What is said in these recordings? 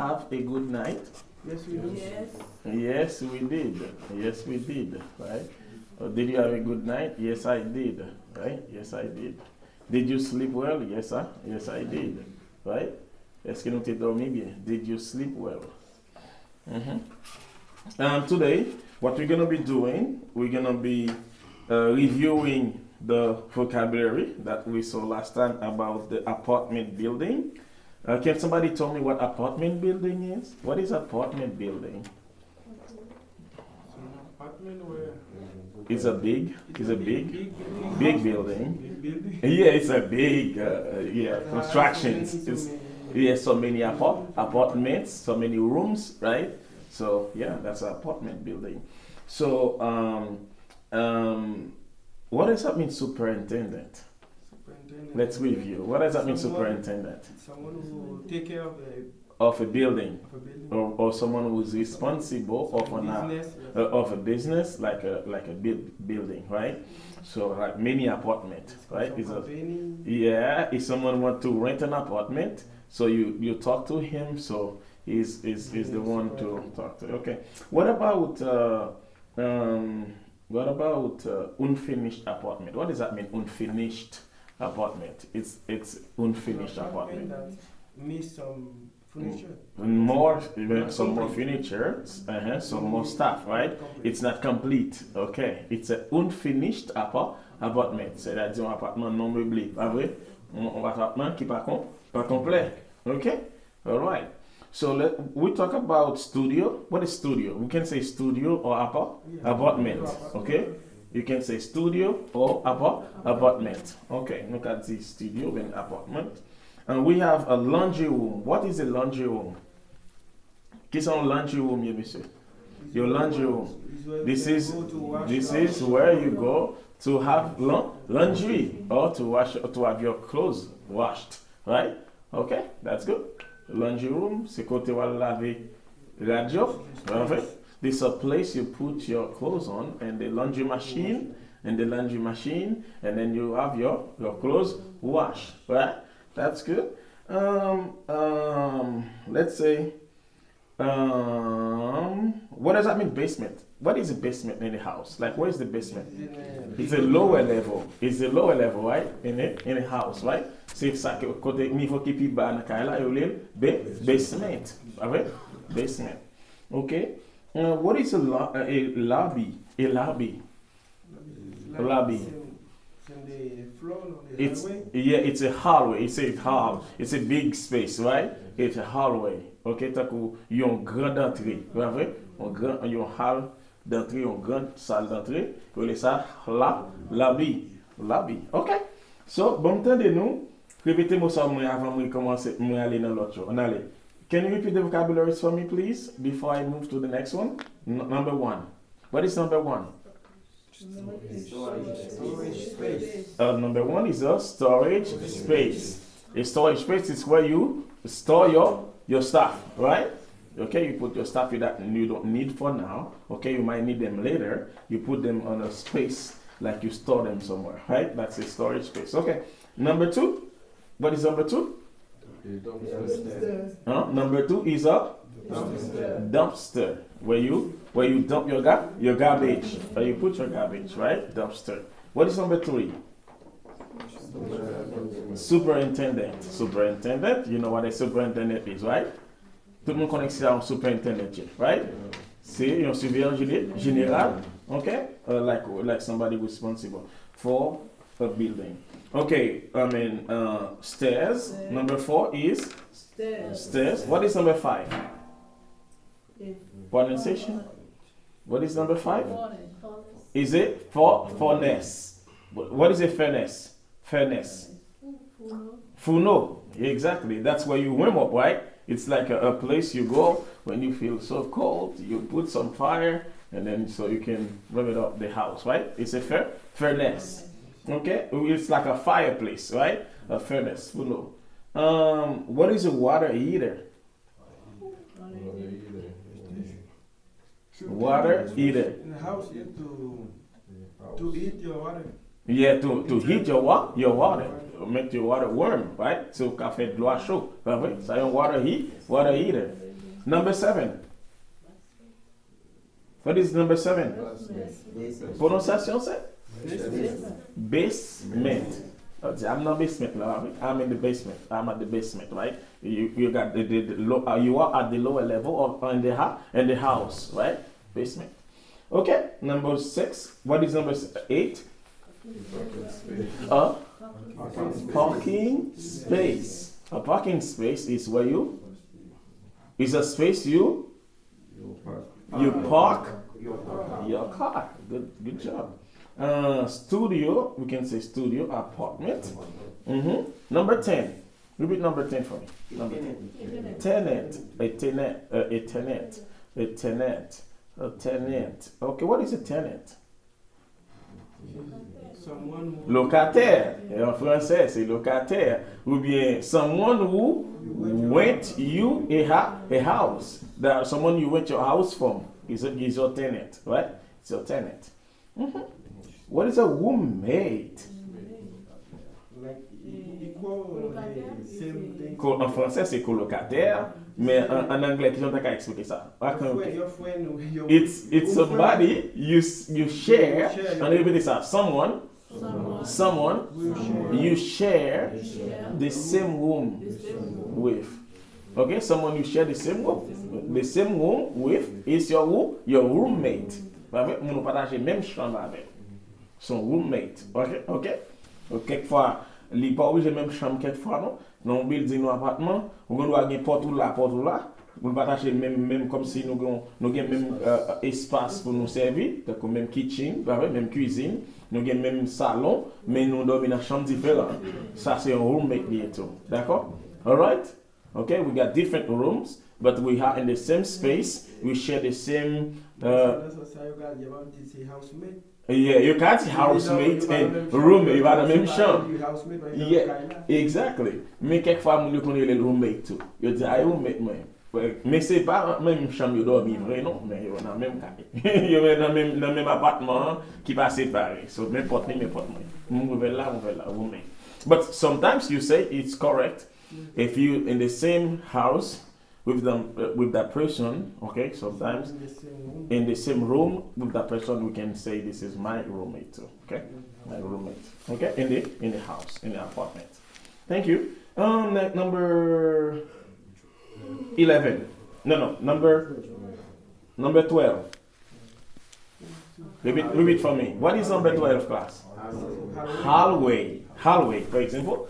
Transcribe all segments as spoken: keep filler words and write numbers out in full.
have a good night? Yes, we do. Yes. Yes, we did. Yes, we did. Right? Or did you have a good night? Yes, I did. Right? Yes, I did. Did you sleep well? Yes, I, yes, I did. Right? Èske nou te dòmi byen? Did you sleep well? Mhm. Um, today, what we're going to be doing, we're going to be uh, reviewing the vocabulary that we saw last time about the apartment building. Uh, can somebody tell me what apartment building is? What is apartment building? Apartment where It's a big, it's a big, big building. Big building. Big building. Yeah, it's a big, uh, yeah, Uh, constructions. so many, It's so many. Yeah, so many apart- apartments, so many rooms, right? So yeah, that's an apartment building. So um, um, what does that mean, superintendent? Superintendent. Let's review. What does that mean, Someone- superintendent? Someone who take care of the Of a building, of a building. Or, or someone who's responsible of an uh, Business. uh, of a business like a like a build, building, right? So like many apartment, right? Some Is a company. Yeah, if someone want to rent an apartment, so you you talk to him, so he's is is the one to talk to. Okay. What about uh, um what about uh, unfinished apartment? What does that mean, unfinished apartment? It's it's unfinished apartment. That miss some furniture. More, even some more furniture, uh-huh, some more stuff, right? It's not complete. Okay. It's a unfinished apa- apartment. Sètadi yon apatman non meble, pa vre? Yon yon apatman ki pa kon pa konplè. Okay? All right. So let, we talk about studio. What is studio? We can say studio or apa- apartment. Okay? You can say studio or apa- apartment. Okay, nou ka di studio and apartment. And we have a laundry room. What is a laundry room? Kisa yon laundry room ye, mesye? Your laundry room. This is this is where you go to have la- laundry or to wash to have your clothes washed, right? Okay, that's good. Laundry room, se kote w al lave rad yo. Parfait. This is a place you put your clothes on and the laundry machine and the laundry machine and then you have your your clothes wash, right? That's good. Um, um, let's say, um, what does that mean, basement? What is a basement in the house? Like, where is the basement? It's a lower level. It's a lower level, right? In a in a house, right? Se sa ke kote nivo ki pi ba nan kay la, yo rele ba- basement. Avè? Basement. Okay. Uh, what is a, lo- uh, a lobby? A lobby. Lobby. Send the floor on the It's highway. Yeah, it's a hallway. It's a hall. It's a big space, right? It's a hallway. Okay, tankou yon gran antre, pa vre? Yon gran yon hall d'antre, yon gran sal d'antre. Yo rele sa la lobby. Lobby. Okay. So, bon, m tande nou. Repete mo sa mwen avan mwen kòmanse, mwen ale nan lòt yo. Ann ale. Can you repeat the vocabularies for me, please, before I move to the next one? N- number one. What is number one? Storage space. Uh, number one is a storage space. A storage space is where you store your your stuff, right? Okay, you put your stuff that you don't need for now. Okay, you might need them later. You put them on a space like you store them somewhere, right? That's a storage space. Okay. Number two. What is number two? Huh? Number two is a dumpster, where you where you dump your ga- your garbage, where you put your garbage, right? Dumpster. What is number three? Superintendent. Superintendent. You know what a superintendent is, right? Tout moun konnen ki sa yon superintendent ye, right? Se yon surveillant géné- général, okay? Uh, like like somebody responsible for a building. Okay, I mean, uh, stairs. Number four is Stairs. Stairs. What is number five? Eh, Pronunciation. What is number five? Furnace. Is it for furnace? What what is a furnace? Furnace. Fourneau. Fourneau. Exactly. That's where you warm up, right? It's like a, a place you go when you feel so cold. You put some fire, and then so you can warm it up the house, right? It's a fur- furnace. Okay? It's like a fireplace, right? A furnace. Fourneau. Um, what is a water heater? Water heater. In the house, you have to to heat your water. Yeah, to to heat your wa your water, make your water warm, right? So ka fè dlo a cho, pa vre? Sa yon water heat, water heater. Number seven. What is number seven? Prononciation, sir? Basement. Yo di, I'm nan basement la, wi. I'm in the basement. I'm at the basement, right? You, you got the, the, the low, uh, you are at the lower level of in the, ha- in the house, right? Basement. Okay, number six. What is number s- eight? A parking space. A parking space is where you is a space you you park your car. Good, good job. Uh, studio, we can say studio, apartment. Mm-hmm. Number ten. Repeat number ten for me. Number ten. Tenant. A tenant. Uh, a tenant. A tenant. A tenant. Okay, what is a tenant? Lokatè. E an fransè, se lokatè. Oubyen someone who rent you a, ha- a house. That someone you rent your house from is, a, is your tenant, right? It's your tenant. Mm-hmm. What is a roommate? Like, equal, same thing. An fransè, se kolokatè, men an anglè, kijan w ta ka eksplike sa? Your friend, your friend, your, It's, it's somebody you, you share, ann repete sa, someone, someone you share the same room with. Okay, someone you share the same room, the same room with is your, your roommate. Pa vre? Moun ou pataje menm chanm avè l. Se yon roommate. Ok, ok. Kèk fwa, li pa oblije menm chanm kèk fwa non. Nan yon building, yon apatman, ou gen dwa gen pòt ou la, pòt ou la. Nou pataje menm, menm kòmsi nou gen, nou gen menm espas pou nou sèvi, tankou menm kitchen, pa vre, menm kwizin, nou gen menm salon, men nou dòmi nan chanm diferan. Sa se yon roommate li ye tou. Dakò? Alright? Okay, we got different rooms, but we are in the same space, we share the same. Uh, Yeah, you got housemate and roommate, you got a menm chanm. Yeah, exactly. Men kèk fwa moun yo konn rele l roommate tou. Yo di, ay roommate mwen. Men se pa menm chanm yo dòmi vre non, men yo nan menm kay. Yo nan menm, nan menm apatman an ki pa separe. So, men pòt li, men pòt mwen. M ouvè l la, m ouvè l la, roommate. But sometimes you say it's correct if you in the same house with them, uh, with that person, okay? Sometimes in the same room with that person, we can say this is my roommate too, okay? My roommate, okay? In the, in the house, in the apartment. Thank you. Um, number eleven. No, no, number number twelve. Repeat, repeat for me. What is number twelve, class? Hallway. Hallway, for example,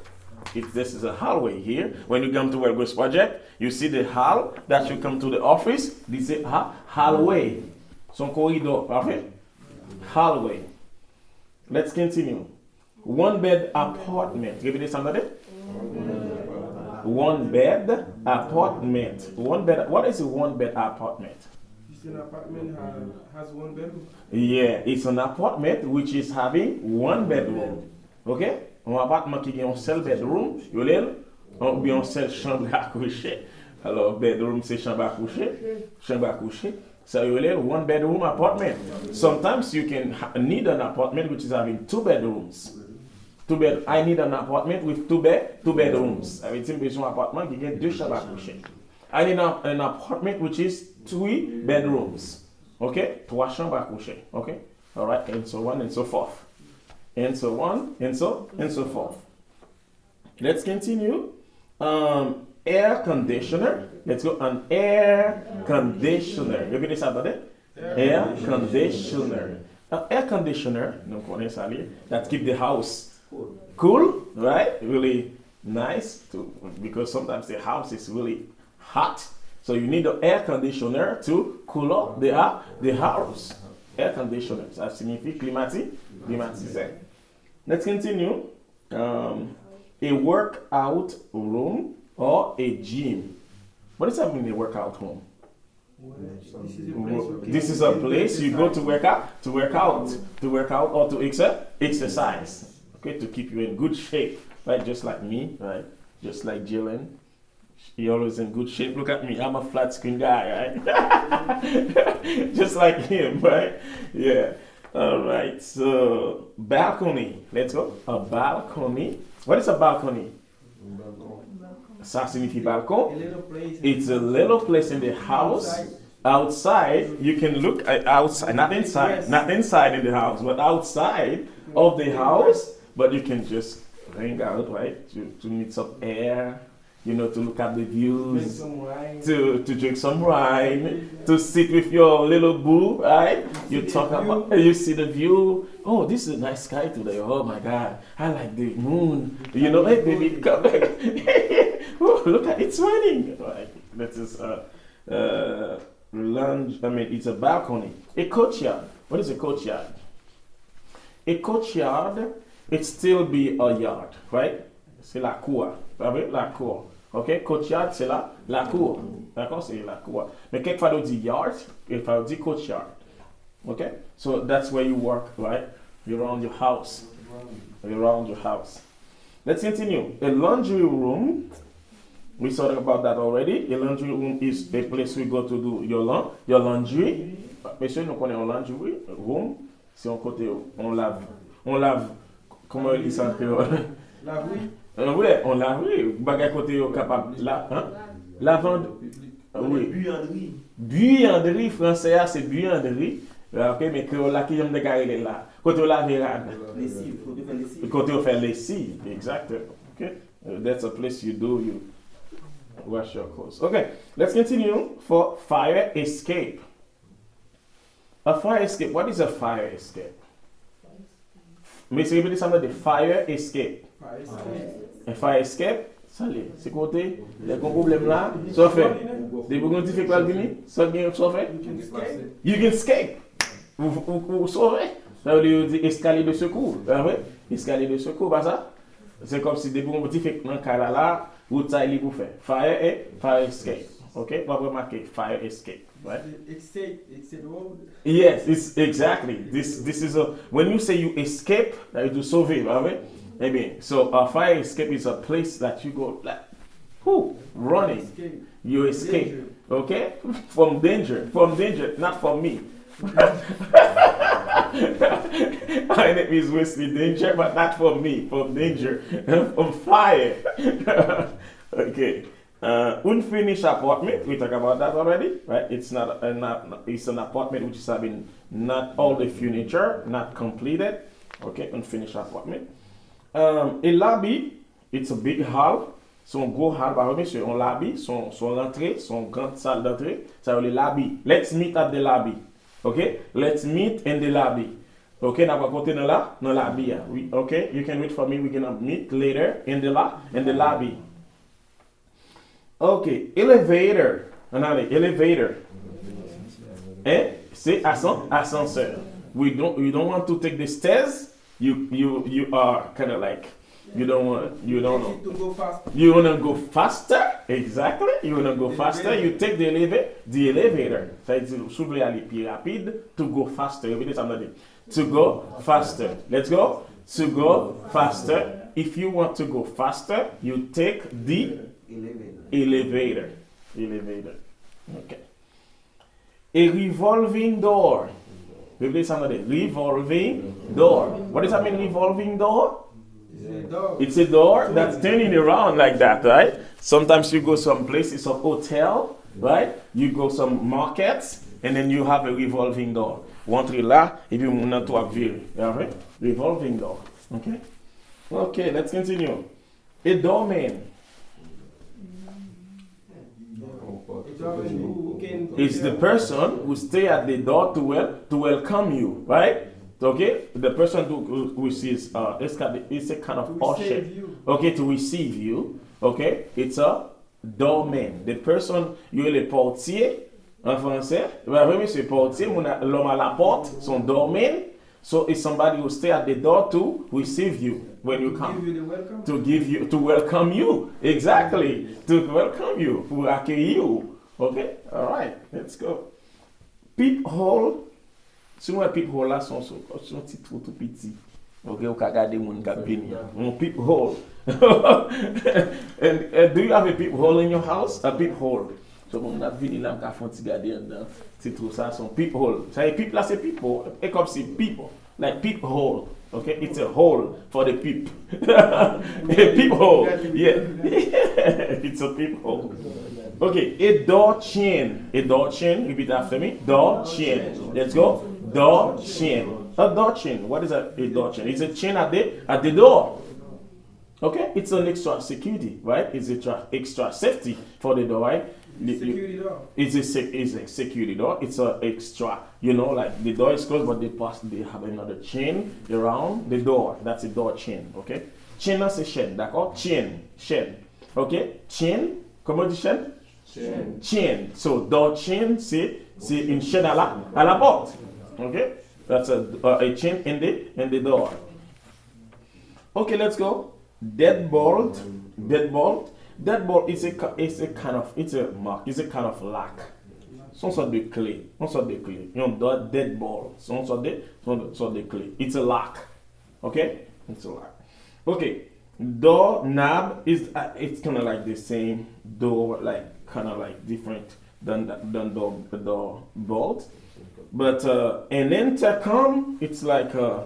if this is a hallway here, when you come to World Ghost Project, you see the hall that you come to the office, this is a hallway. Se yon koridò, pa vre? Hallway. Let's continue. One bed apartment. Repeat this, somebody. One bed apartment. One bed. What is a one bed apartment? It's an apartment has, has one bedroom. Yeah, it's an apartment which is having one bedroom. Ok? Yon apatman ki gen yon sèl bedroom, yo rele l, oubyen yon sèl chanm a kouche. Alò, bedroom se chanm a kouche, chanm a kouche. Sa yo rele l one bedroom apartment. Sometimes you can ha- need an apartment which is having two bedrooms. Two bed, I need an apartment with two bed, two bedrooms. Sa vle di m bezwen yon apatman ki gen de chanm a kouche. I need an, an apartment which is three bedrooms. Ok? Twa chanm a kouche. Ok? Alright, and so on and so forth. And so on and so and so forth. Let's continue. Um, air conditioner. Let's go. An air conditioner. Repete sa, tande. Air conditioner. An air conditioner, nou konnen sa li ye. That keep the house cool, right? Really nice too, because sometimes the house is really hot. So you need an air conditioner to cool off the, uh, the house. Air conditioner, sa siyifi klimati, klimatizè. Let's continue. Um, a workout room or a gym. What does that mean, a workout room? This is a place you go to work out, to work out, to work out or to exer- exercise. Okay, to keep you in good shape, right? Just like me, right? Just like Jalen. He always in good shape. Look at me, I'm a flat screen guy, right? Just like him, right? Yeah. All right. So, balcony. Let's go. A balcony. What is a balcony? Sa siyifi balkon. It's a little place in the house. Outside, you can look at outside, not inside, not inside in the house, but outside of the house, but you can just hang out, right? To, to meet some air, you know, to look at the views, to, to drink some wine, to sit with your little boo, right? You talk about, you see the view. Oh, this is a nice sky today. Oh my God, I like the moon. You know, hey baby, come back. Oh, look at, it's raining. Right. That is uh, uh, lounge. I mean, it's a balcony. A courtyard. What is a courtyard? A courtyard, it still be a yard, right? Se lakou a, pa vre? Lakou. Ok? Courtyard, se la, lakou. Dakò? Se lakou a. Men kèk fwa yo di yard, kèk fwa yo di courtyard. Ok? So that's where you work, right? Around your house. Around your house. Let's continue. A laundry room. We talked about that already. A laundry room is a place we go to do your laun your laundry. Mesye, nou konnen yon laundry room. Se yon kote yon lav, yon lav, kòman yo di sa an kreyòl? Lavri. Wi, yon lavri, bagay kote yo kapab la, hein? Lavand, wi. Buyandri. Buyandri, fransè a se buyandri. Ok, men kreyòl la, ki jan m te ka rele l la? Kote yo lave rad. Lesiv, kote yo fè lesiv. Kote yo fè lesiv, exactement. Ok? Uh, that's a place you do, you wash your clothes. Ok, let's continue for fire escape. A fire escape. What is a fire escape? Mesye, repete sa m tande. Fire escape. A fire escape, sa l ye? Se kote, lè gen pwoblèm la, sa w fè? Depi gen dife k pral vini, sa gen, sa w fè? You can escape. Ou, ou, ou sove. Sa vle di escalier de secours, pa vre? Escalier de secours, pa sa? Se kòmsi depi gen dife nan kay la, la, wout sa li pou fè. Fire e fire escape. Ok? W ap remake fire escape. Right? Escape, escape road. Yes, it's exactly. This this is a when you say you escape, that you sove, pa vre? Ebyen, so a fire escape is a place that you go like, who? Running. You escape. Okay? From danger. From danger. Not from me. My name is Wesley Danger, but not from me. From danger. From fire. Okay. Uh, unfinished apartment, we talk about that already, right? It's not, uh, not, it's an apartment which is having not all the furniture, not completed. Okay, unfinished apartment. Um, a lobby, it's a big hall. Se yon gwo hall, pa vre, mesye, yon labi, se yon, se yon rantre, se yon gran sal dantre. Sa yo rele labi. Let's meet at the lobby. Okay? Let's meet in the lobby. Okay, n ap rankontre nan la, nan labi a. We, okay, you can wait for me. We gonna meet later in the la, in the lobby. Ok, elevator. Ann ale, elevator. Hein? Se asan-, asansè. We don't, you don't want to take the stairs? You, you, you are kind of like, you don't want, you don't know. You wanna go faster? Exactly. You wanna go faster? You take the eleva-, the elevator. Sa vle di, si w vle ale pi rapid, to go faster. Repete sa m tande. To go faster. Let's go. To go faster. If you want to go faster, you take the elevator. Elevator. Elevator. Okay. A revolving door. Repete sa m tande. Revolving door. What does that mean, revolving door? It's a door that's turning around like that, right? Sometimes you go some places, some hotel, right? You go some markets, and then you have a revolving door. Ou antre la, epi moun nan tou ap vire. You have it? Revolving door. Okay? Okay, let's continue. A doorman. It's the person who stay at the door to wel-, to welcome you, right? Okay? The person who, who, who is, uh, it's got, it's a kind of usher. Okay, to receive you. Okay? It's a doorman. The person, yo rele pòtye an fransè. Vre, mesye, pòtye, moun a, l'homme à la porte, se yon doorman. So it's somebody who stay at the door to receive you when you come. To give you the welcome. To give you, to welcome you. Exactly. To welcome you. Pou akeyi w. Ok? Alright. Let's go. Peephole. Si nou wè peephole la, se yon, se yon ti twou tou piti. Ok? Ou ka gade moun k ap vini an. Yon peephole. And, and do you have a peephole in your house? A peephole. So, moun ap vini la, m ka fè yon ti gade anndan ti twou sa, se yon peephole. Sa e peep la, se pipo. E kòmsi peep. Like peephole. Okay, it's a hole for the peep. A peep hole. Yeah. It's a peep hole. Okay, a door chin. A door chin. Repeat after me. Door chin. Let's go. Door chin. A door chin. What is a, a door chin? It's a chin at the at the door. Okay, it's an extra security, right? It's extra extra safety for the door, right? Security door. It's a sec- it's a security door. It's a extra, you know, like the door is closed, but they pass they have another chain around the door. That's a door chain, okay? Chain nan se chèn, dakò? Chain, chèn. Okay? Chain, kòman di chèn? Chain. Chain. So door chain se se une chaîne à la à la porte. Okay? That's a a chain in the in the door. Okay, let's go. Deadbolt. Deadbolt. Deadbolt is a is a kind of it's a mark. It's a kind of lock. Se yon sòt de kle. Yon sòt de kle. Yon deadbolt. Se yon sòt de yon sòt de kle. It's a lock. Okay? It's a lock. Okay. Door knob is uh, it's kind of like the same door, like kind of like different than than door door bolt. But uh, an intercom, it's like uh,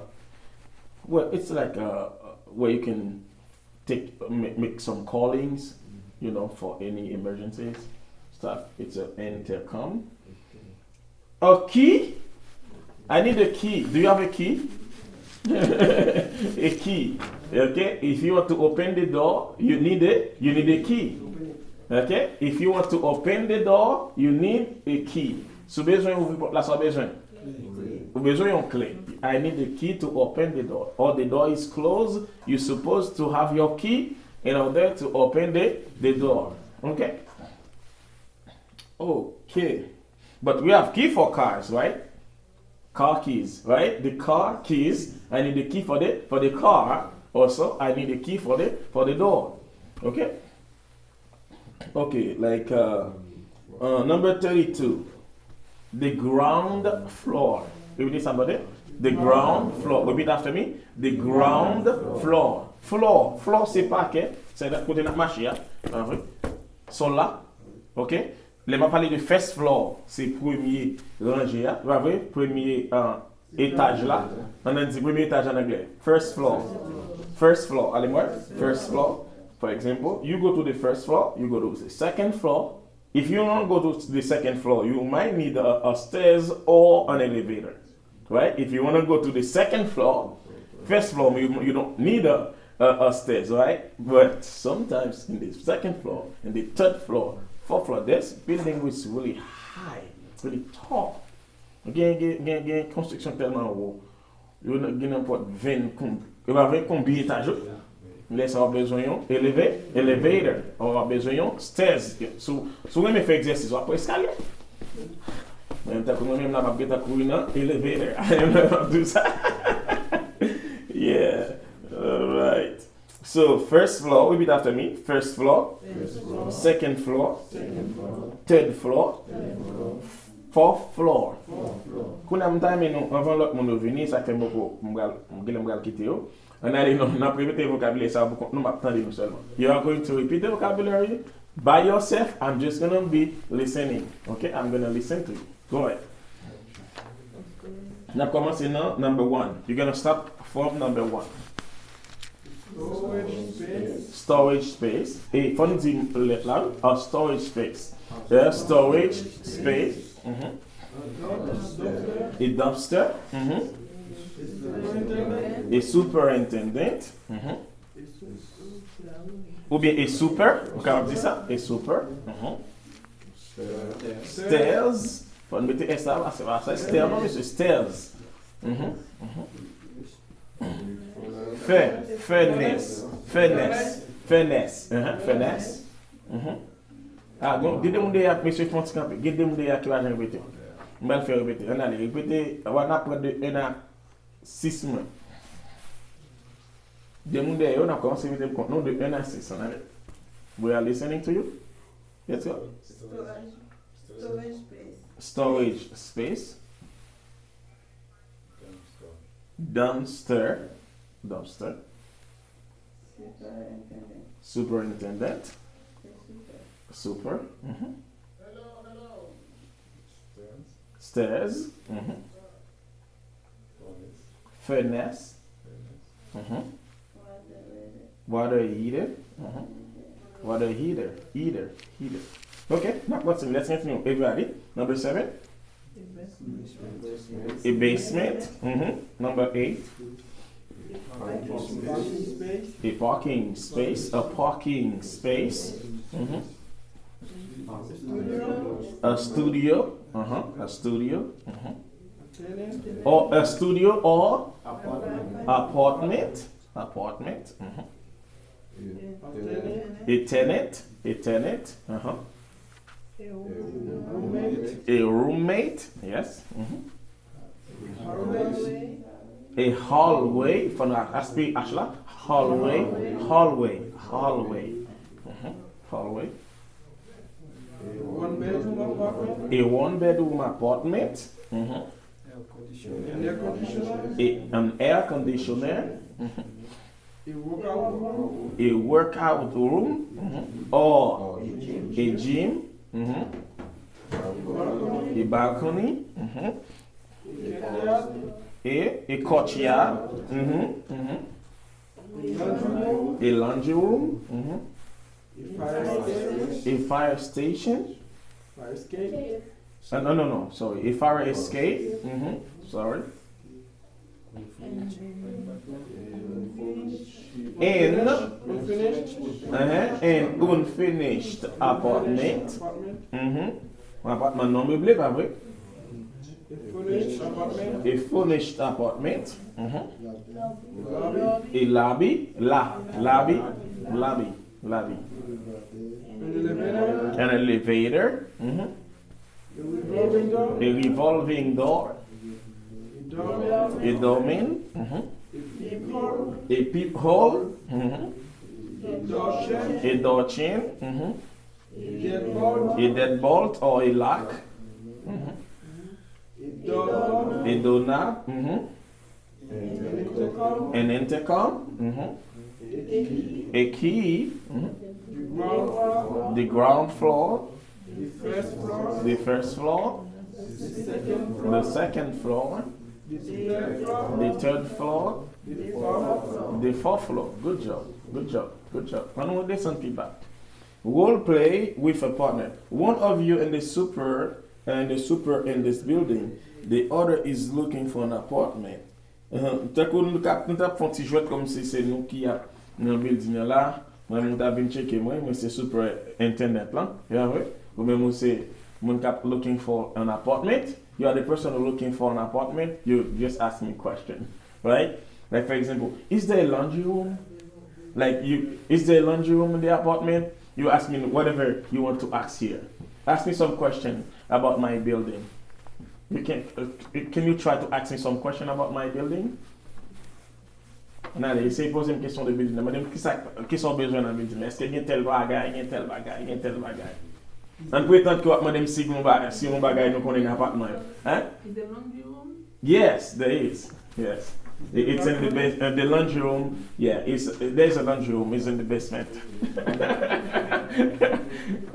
well, it's like uh, where you can take make, make some callings, you know, for any emergencies stuff. It's an intercom. A key? I need a key. Do you have a key? A key. Okay? If you want to open the door, you need a you need a key. Okay? If you want to open the door, you need a key. Si w bezwen ouvri pòt la, sa w bezwen? Ou bezwen yon kle. I need a key to open the door. Or the door is closed. You supposed to have your key in order to open the, the door. Okay? Okay. But we have key for cars, right? Car keys, right? The car keys. I need the key for the for the car. Also, I need a key for the for the door. Okay? Okay, like uh, uh number thirty-two. The ground floor. Repeat somebody. The ground floor. Repeat after me. The ground floor. Floor. Floor se pakè. Se kote n ap mache a. Pa vre? Sol la. Okay? Lè m ap pale de first floor, se premye ranje a, pa vre? Premye uh, etaj la. Ann di premye etaj an anglè. First floor. First floor. Ale m wè. First floor. For example, you go to the first floor, you go to the second floor. If you don't go to the second floor, you might need a, a stairs or an elevator. Right? If you want to go to the second floor, first floor, you, you don't need a, a, a stairs, right? But sometimes in the second floor, in the third floor, fourth floor, there's building which is really high, really tall. Gen, gen, gen, gen konstriksyon tèlman wo. Yo gen nenpòt ven konb, yo pa ven konbyen etaj yo. Lè sa w ap bezwen yon eleve, elevator. Ou ap bezwen yon stairs. Si w si w renmen fè egzèsis, w ap pran eskalye. Men tankou mwen menm la, m ap gentan kouri nan elevator. M ap di w sa. Yeah. Alright. So, first floor, repeat after me. First floor, second floor, third floor, fourth floor. Kounye a m ta renmen nou, anvan lòt moun yo vini, sa k fè m poko, m pral, m genlè m pral kite yo. Ann ale non, n ap repete vokabilè sa pou kont nou, m ap tande nou sèlman. You are going to repeat the vocabulary by yourself. I'm just gonna be listening. Okay? I'm gonna listen to you. Go ahead. N ap kòmanse nan number one. You're gonna start from number one. Storage space. E fò nou di lèt la, wi. A storage space. A storage space. Mhm. A dumpster. Mhm. A superintendent. Mhm. Oubyen a super, ou kapab di sa, a super. Mhm. Stairs. Fò n mete S la, se pa sa, stairs, non, mesye, stairs. Mhm, mhm. Fè, furnace, furnace, furnace, mhm, furnace. Mhm. Ah, bon, gen de moun dèyè, mesye, fè yon ti kanpe. Gen de moun dèyè ki pa janm repete. M pral fè repete. Ann ale, repete. N ap pran de un à six mwen. De moun dèyè yo, n ap kòmanse mete m kont nou de un à six. Ann ale. We are listening to you. Let's go. Storage. Storage space. Storage space. Dumpster. Dumpster. Superintendent. Superintendent. A super. Super. Mhm. Stairs. Mhm. Furnace. Mhm. Water heater. Mhm. Water heater. Heater. Heater. Okay, n ap kontinye. Let's continue. Everybody. Number seven. A basement. Mhm. Number eight. A parking space. A parking space. Mhm. A studio. Uh-huh. A studio. Mhm. Or a studio or apartment. Apartment. Mhm. A tenant. A tenant. Uh-huh. A roommate. Yes. Mhm. A hallway. Fò n aspire H la. Hallway. Hallway. Hallway. Mhm. Hallway. A one bedroom apartment. Mhm. A, an air conditioner. Mhm. A workout room. Mhm. Or a gym. Mhm. A balcony. Mhm. A, a courtyard. Mhm. Mhm. A laundry room. Mhm. A fire station. Uh, no, no, no. Sorry. A fire escape. Mhm. Sorry. And, uh-huh, an unfinished apartment. Mhm. Yon apatman non meble, pa vre? A furnished apartment. Mhm. A lobby. La, lobby. Lobby. Lobby. An elevator. Mhm. A revolving door. A revolving door. A doorman. A doorman. Mhm. A peephole. Mhm. A door chain. A door chain. Mhm. A deadbolt. A deadbolt or a lock. Mhm. A doorknob. A doorknob. Mhm. An intercom. An intercom. Mhm. A key. A key. Mhm. The ground floor. The first floor. The first floor. The second floor. The second floor. The third floor. The third floor. The fourth floor. The fourth floor. Good job. Good job. Good job. Ann nou desann pi ba. Role play with a partner. One of you in the super, in the super in this building. The other is looking for an apartment. Ahan, tankou nou t ap, nou t ap fè yon ti jwèt kòmsi se nou ki ap nan bilding nan la. Mwen, moun ta vin tcheke mwen, mwen se superintendent lan, you know, right? Ou menm ou se moun k ap looking for an apartment. You are the person who looking for an apartment. You just ask me question, right? Like, for example, is there a laundry room? Like, you, is there a laundry room in the apartment? You ask me whatever you want to ask here. Ask me some question about my building. You can, uh, can you try to ask me some question about my building? Ann ale, eseye poze m kesyon de bilding nan. Mande m kisa, kisa w bezwen nan bilding nan. Èske gen tèl bagay, gen tèl bagay, gen tèl bagay. Ann pretann ke w ap mande m si gen yon bagay, si yon bagay nou konnen nan apatman yo. Hein? Is the laundry room? Yes, there is. Yes. It- It's in the bas- uh, the laundry room. Yeah, it's there's a laundry room. It's in the basement.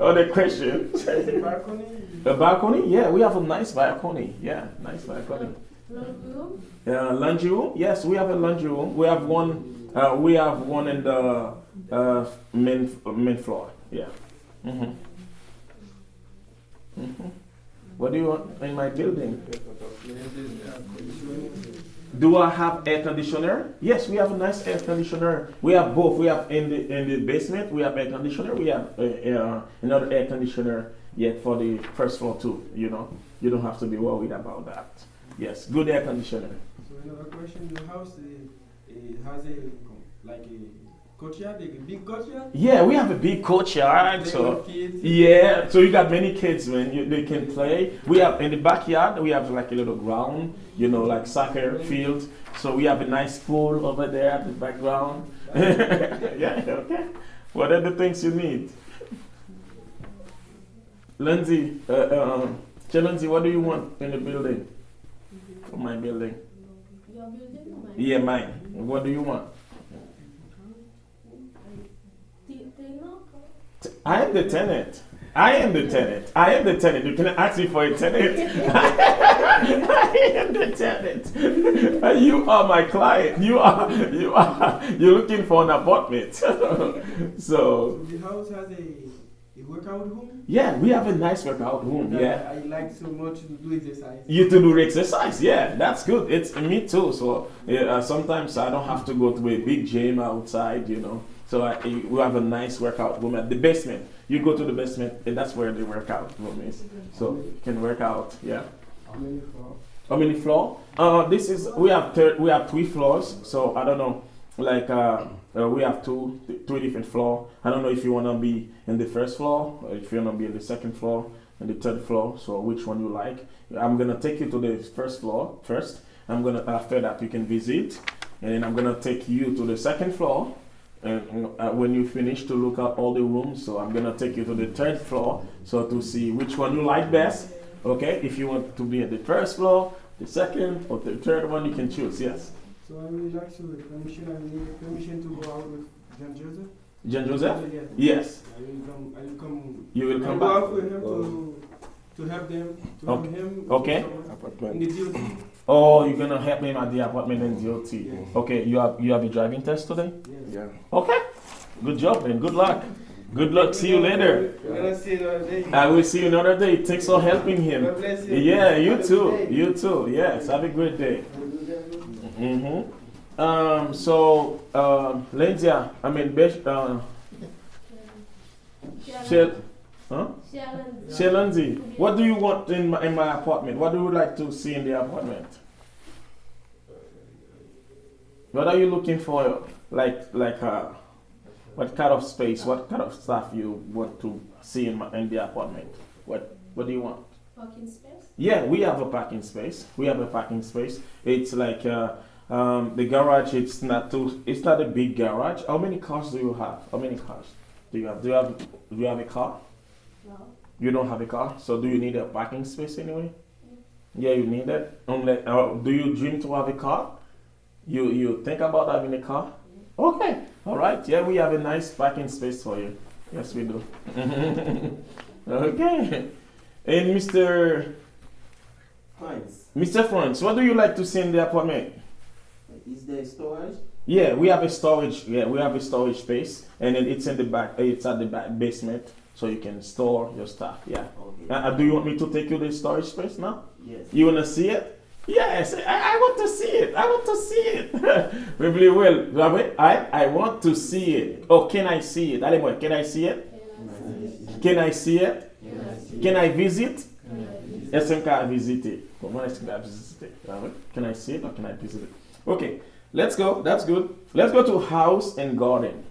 Other questions? Balcony? A balcony? Yeah, we have a nice balcony. Yeah, nice balcony. Laundry room? Uh, laundry room? Yes, we have a laundry room. We have one. Uh, we have one in the uh, main main floor. Yeah. Mm-hmm. Mm-hmm. What do you want in my building? Do I have air conditioner? Yes, we have a nice air conditioner. We have both. We have in the in the basement. We have air conditioner. We have uh, uh, another air conditioner yet for the first floor too. You know, you don't have to be worried about that. Yes, good air conditioner. So another question, your house, eh, it has a, like a courtyard, a big courtyard? Yeah, we have a big courtyard. So yeah, so you got many kids, man. You, they can play. We have in the backyard, we have like a little ground, you know, like soccer field. So we have a nice pool over there at the background. Yeah, okay. What are the things you need? Landy, uh, uh, um, Chalandi, what do you want in the building? For my building? Your building or mine? Yeah, mine. What do you want? T- tenant? T- I am the tenant. I am the tenant. I am the tenant. You cannot ask me for a tenant. I am the tenant. You are my client. You are you are you're looking for an apartment. So The house has a, a workout room. Yeah, we have a nice workout room. Yeah. I like so much to do exercise. You to do exercise, yeah, that's good. It's me too. So yeah, uh, sometimes I don't have to go to a big gym outside, you know. So I, we have a nice workout room at the basement. You go to the basement, and that's where the workout room is. So you can work out, yeah. How many floor? How many floor? Uh, this is we have thir- we have three floors. So I don't know, like uh, uh, we have two, th- three different floor. I don't know if you wanna be in the first floor or if you wanna be in the second floor and the third floor. So which one you like? I'm gonna take you to the first floor first. I'm gonna after that you can visit, and then I'm gonna take you to the second floor. And uh, when you finish to look at all the rooms, so I'm gonna take you to the third floor, so to see which one you like best. Okay, if you want to be at the first floor, the second, or the third one, you can choose. Yes. So I would like to permission. I need permission to go out with John Joseph. John Joseph? Yes. Yes. I will come. I will come. You will I come go back. Out with him to to help them to Okay. Help him. Okay. In Apartment. The D O T. Oh, you're gonna help him at the apartment in D O T. Yes. Okay, you have you have a driving test today? Yes. Yeah. Okay. Good job and good luck. Good luck. See you later. We're gonna see you another day. I will see you another day. Thanks for helping him. God bless you. Yeah, you Have a too. good day. You too. Yes. Have a great day. Mm-hmm. Um. So, um, Lendia, I mean, Besh, uh, Shel, huh? Shelanzi, what do you want in my, in my apartment? What do you like to see in the apartment? What are you looking for? Like, like, uh, what kind of space? What kind of stuff you want to see in my, in the apartment? What, what do you want? Parking space? Yeah, we have a parking space. We have a parking space. It's like uh, um, the garage. It's not too. It's not a big garage. How many cars do you have? How many cars do you have? Do you have do you have a car? No. You don't have a car, so do you need a parking space anyway? Yeah, you need it. Unless, uh, do you dream to have a car? You you think about having a car? Okay, all right. Yeah, we have a nice parking space for you. Yes, we do. Okay. And Mister Fines. Mister Franz, what do you like to see in the apartment? Is there storage? Yeah, we have a storage. Yeah, we have a storage space, and then it's in the back. It's at the back basement, so you can store your stuff. Yeah. Okay. Uh, uh, do you want me to take you to the storage space now? Yes. You wanna see it? Yes, I, I want to see it. I want to see it. Mwen vle wè l. Mwen vle, I, I want to see it. Oh, can I see it? Ale mwen, can I see it? Can I see it? Can I visit? Èske m ka vizite? Bon, mwen èske m ka vizite? Can I see it or can I visit it? Okay, let's go. That's good. Let's go to house and garden.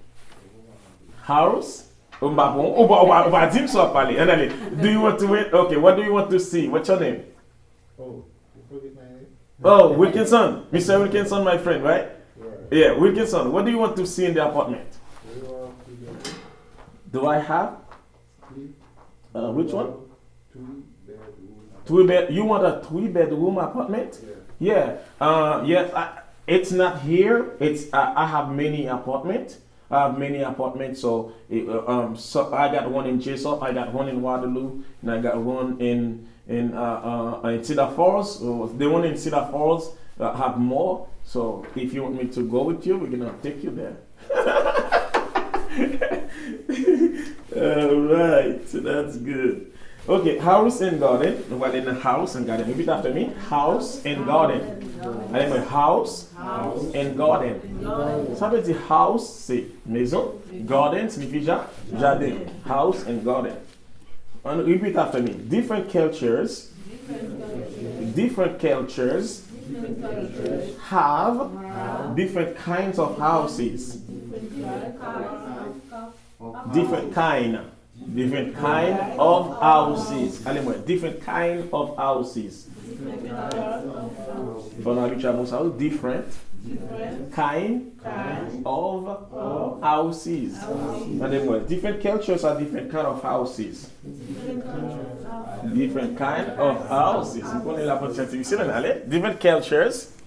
House? Ou pa bon? Ou pa, ou pa, ou pa di m sa w ap pale. Ann ale. Do you want to wait? Okay, what do you want to see? What's your name? Oh, you forget my name? Oh, Wilkinson. Mister Wilkinson, my friend, right? Right. Yeah, Wilkinson, what do you want to see in the apartment? We want to get Do I have? three Uh, which one? Two bedroom. Three bed. You want a three bedroom apartment? Yeah. Yeah. Uh, yes. I, it's not here. It's I, I have many apartment. I have many apartments. So, it, uh, um, so I got one in Jessup. I got one in Waterloo, and I got one in in uh, uh in Cedar Falls. So the one in Cedar Falls uh, have more. So if you want me to go with you, we're gonna take you there. All right, that's good. Okay, house and garden. Nou prale nan house and garden. Repeat after me. House and garden. Ale mwen, house and garden. Sa vle di house se maison, garden siyifi ja, jaden. House and garden. And repeat after me. Different cultures. Different cultures have different kinds of houses. Different kind. Different kind of houses. Ale mwen, different kind of houses. Fò nou abitye a mo sa yo. Different kind of houses. Tande mwen. Different cultures are different kind of houses. Different kind of houses. Ou konnen la pwent syantifik semenn ale. Different cultures.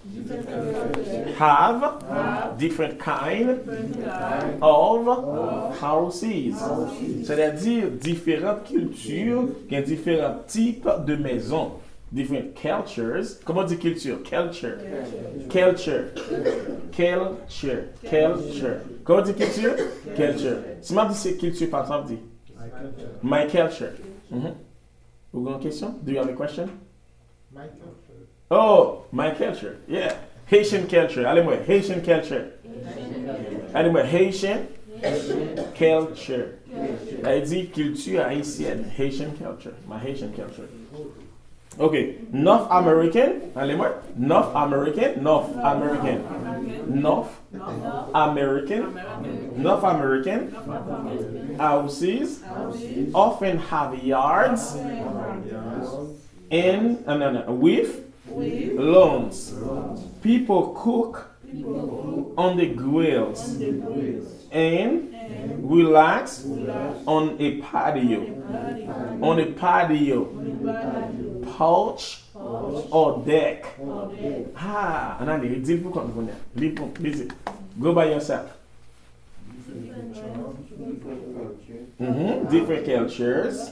have different kind of houses. Sètadi, diferan kilti gen diferan tip de mezon. Different cultures. Kòman di kilti? Culture. Culture. Culture. Culture. Kòman di kilti? Culture. Si m ap di se kilti pa m, sa m ap di? My culture. Mhm. Ou gen yon kesyon? Do you have a question? My culture. Oh, my culture. Yeah. Haitian culture. Ale m wè. Haitian culture. Ale m wè. Haitian culture. Sa vle di kilti ayisyèn. Haitian culture. My Haitian culture. Ok. North American. Ale m wè. North American. North American. North American. North American houses often have yards and, uh, no, no, with lawns. People cook on the grills and relax on a patio. On a patio. Porch or deck. Ah, ann ale, di l pou kont nou kounye a. Li pou, li di, go by yourself. Mhm. Different cultures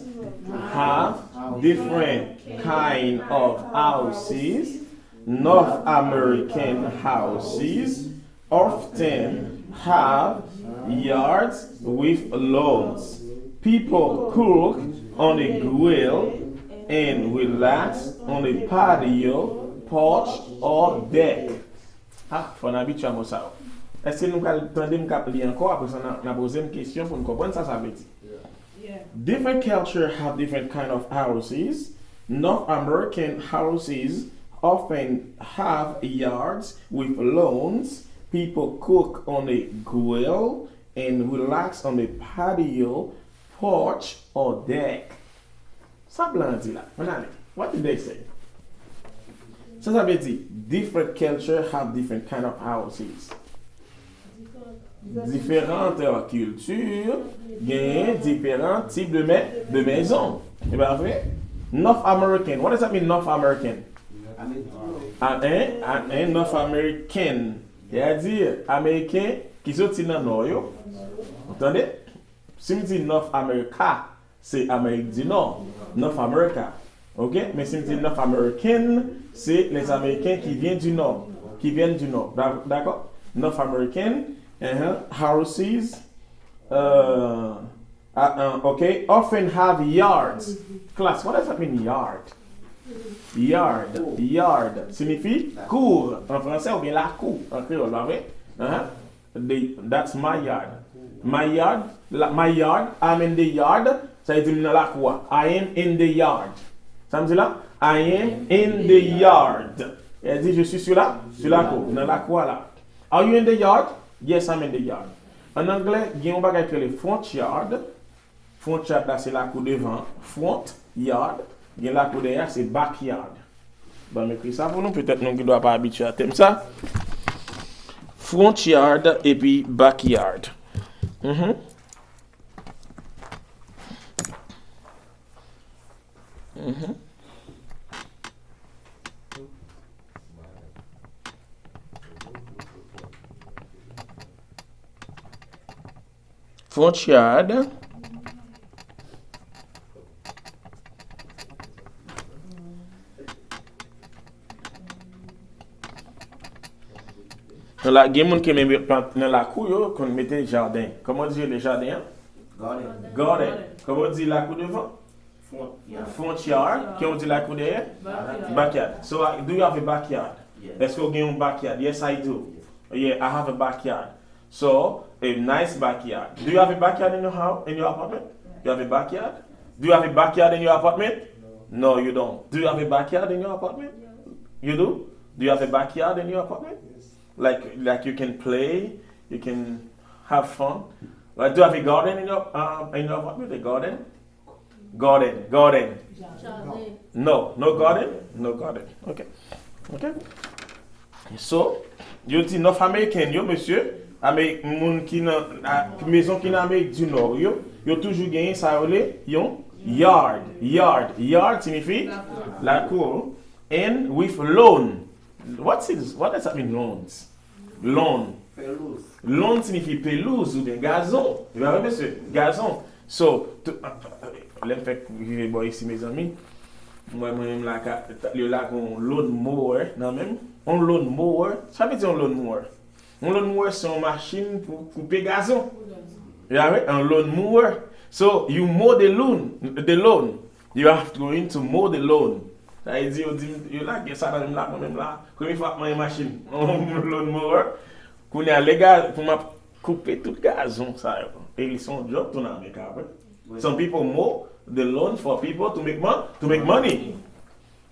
have different kind of houses. North American houses often have yards with lawns. People cook on a grill and relax on a patio, porch, or deck. Ah, fò n abitye a mo sa yo. Èske nou pral tande m k ap li ankò? Apre sa, n a, n a poze m kesyon pou n konprann sa sa vle di. Different culture have different kind of houses. North American houses often have yards with lawns. People cook on a grill and relax on a patio, porch, or deck. Sa blan an di la? Ann ale. What did they say? Sa sa vle di? Different culture have different kind of houses. Diferan kilti genyen diferan tip de, de mezon. E pa vre? North American. What does that mean, North American? A, en, a, en, North American. Sètadi, Ameriken ki soti nan Nò yo. Ou tande? Si m di North America, se Amerik di Nò, North America. Ok? Men si m di North American, se les Américains qui viennent du Nord, qui viennent du Nord. Da-, dakò? North American, uh-huh, houses, uh, uh, uh, ok, often have yards. Class, what does that mean, yard? Yard, yard siyifi cour an fransè oubyen lakou an kreyòl, pa vre? Uh-huh. The, that's my yard. My yard, la, my yard, I'm in the yard. Sa vle di m nan lakou a. I am in the yard. Sa m di la? I am in the yard. Sètadi, je suis sur la, sur la cour. Nan lakou a la. Are you in the yard? Yes, I'm in the yard. An anglè, gen yon bagay ki rele front yard. Front yard la, se lakou devan. Front yard. Gen lakou dèyè, se back yard. Ban m ekri sa pou nou, petèt nou gen dwa pa abitye a tèm sa. Front yard epi back yard. Mhm. Mhm. Front yard. Nan la, gen moun ki menm nan lakou yo konn mete jaden. Kòman w di rele jaden an? Garden. Garden. Kòman w di lakou devan? Front yard. Front yard. Kòman w di lakou dèyè? Backyard. Backyard. So, uh, do you have a backyard? Yes. Èske w gen yon backyard? Yes, I do. Yeah, I have a backyard. So, a nice backyard. Do you have a backyard in your house, in your apartment? You have a backyard? Do you have a backyard in your apartment? No, you don't. Do you have a backyard in your apartment? You do? Do you have a backyard in your apartment? Like, like you can play, you can have fun. Like, do you have a garden in your, um, in your apartment? A garden? Garden, garden. Jaden. No, no garden? No garden. Ok. Ok. So, yo di North American yo, mesye, Amerik, moun ki nan, a, mezon ki nan Amerik di Nò yo, yo toujou genyen sa yo rele yon yard. Yard. Yard siyifi lakou. And with lawn. What is, what does that mean, lawns? Lawn. Lawn siyifi pelouz oubyen gazon. Wi, mesye, gazon. So, tou, lè m fèk rive bò isi, mezanmi, mwen, mwen menm la, ka, yo la gen yon lawn mower nan men m. Yon lawn mower, sa vle di yon lawn mower? Yon lawn mower se yon machin pou koupe gazon. Wi, yon lawn mower. So, you mow the lawn, the lawn. You have to go in to mow the lawn. Sa vle di, yo di m, yo lage sa nan men m la, mwen menm la. Premye fwa m manyen machin, yon lawn mower. Kounye a, lè ga-, pou m ap koupe tout gazon sa yo. E li se yon job tou nan America apre. Some people mow the lawn for people to make mon-, to make money.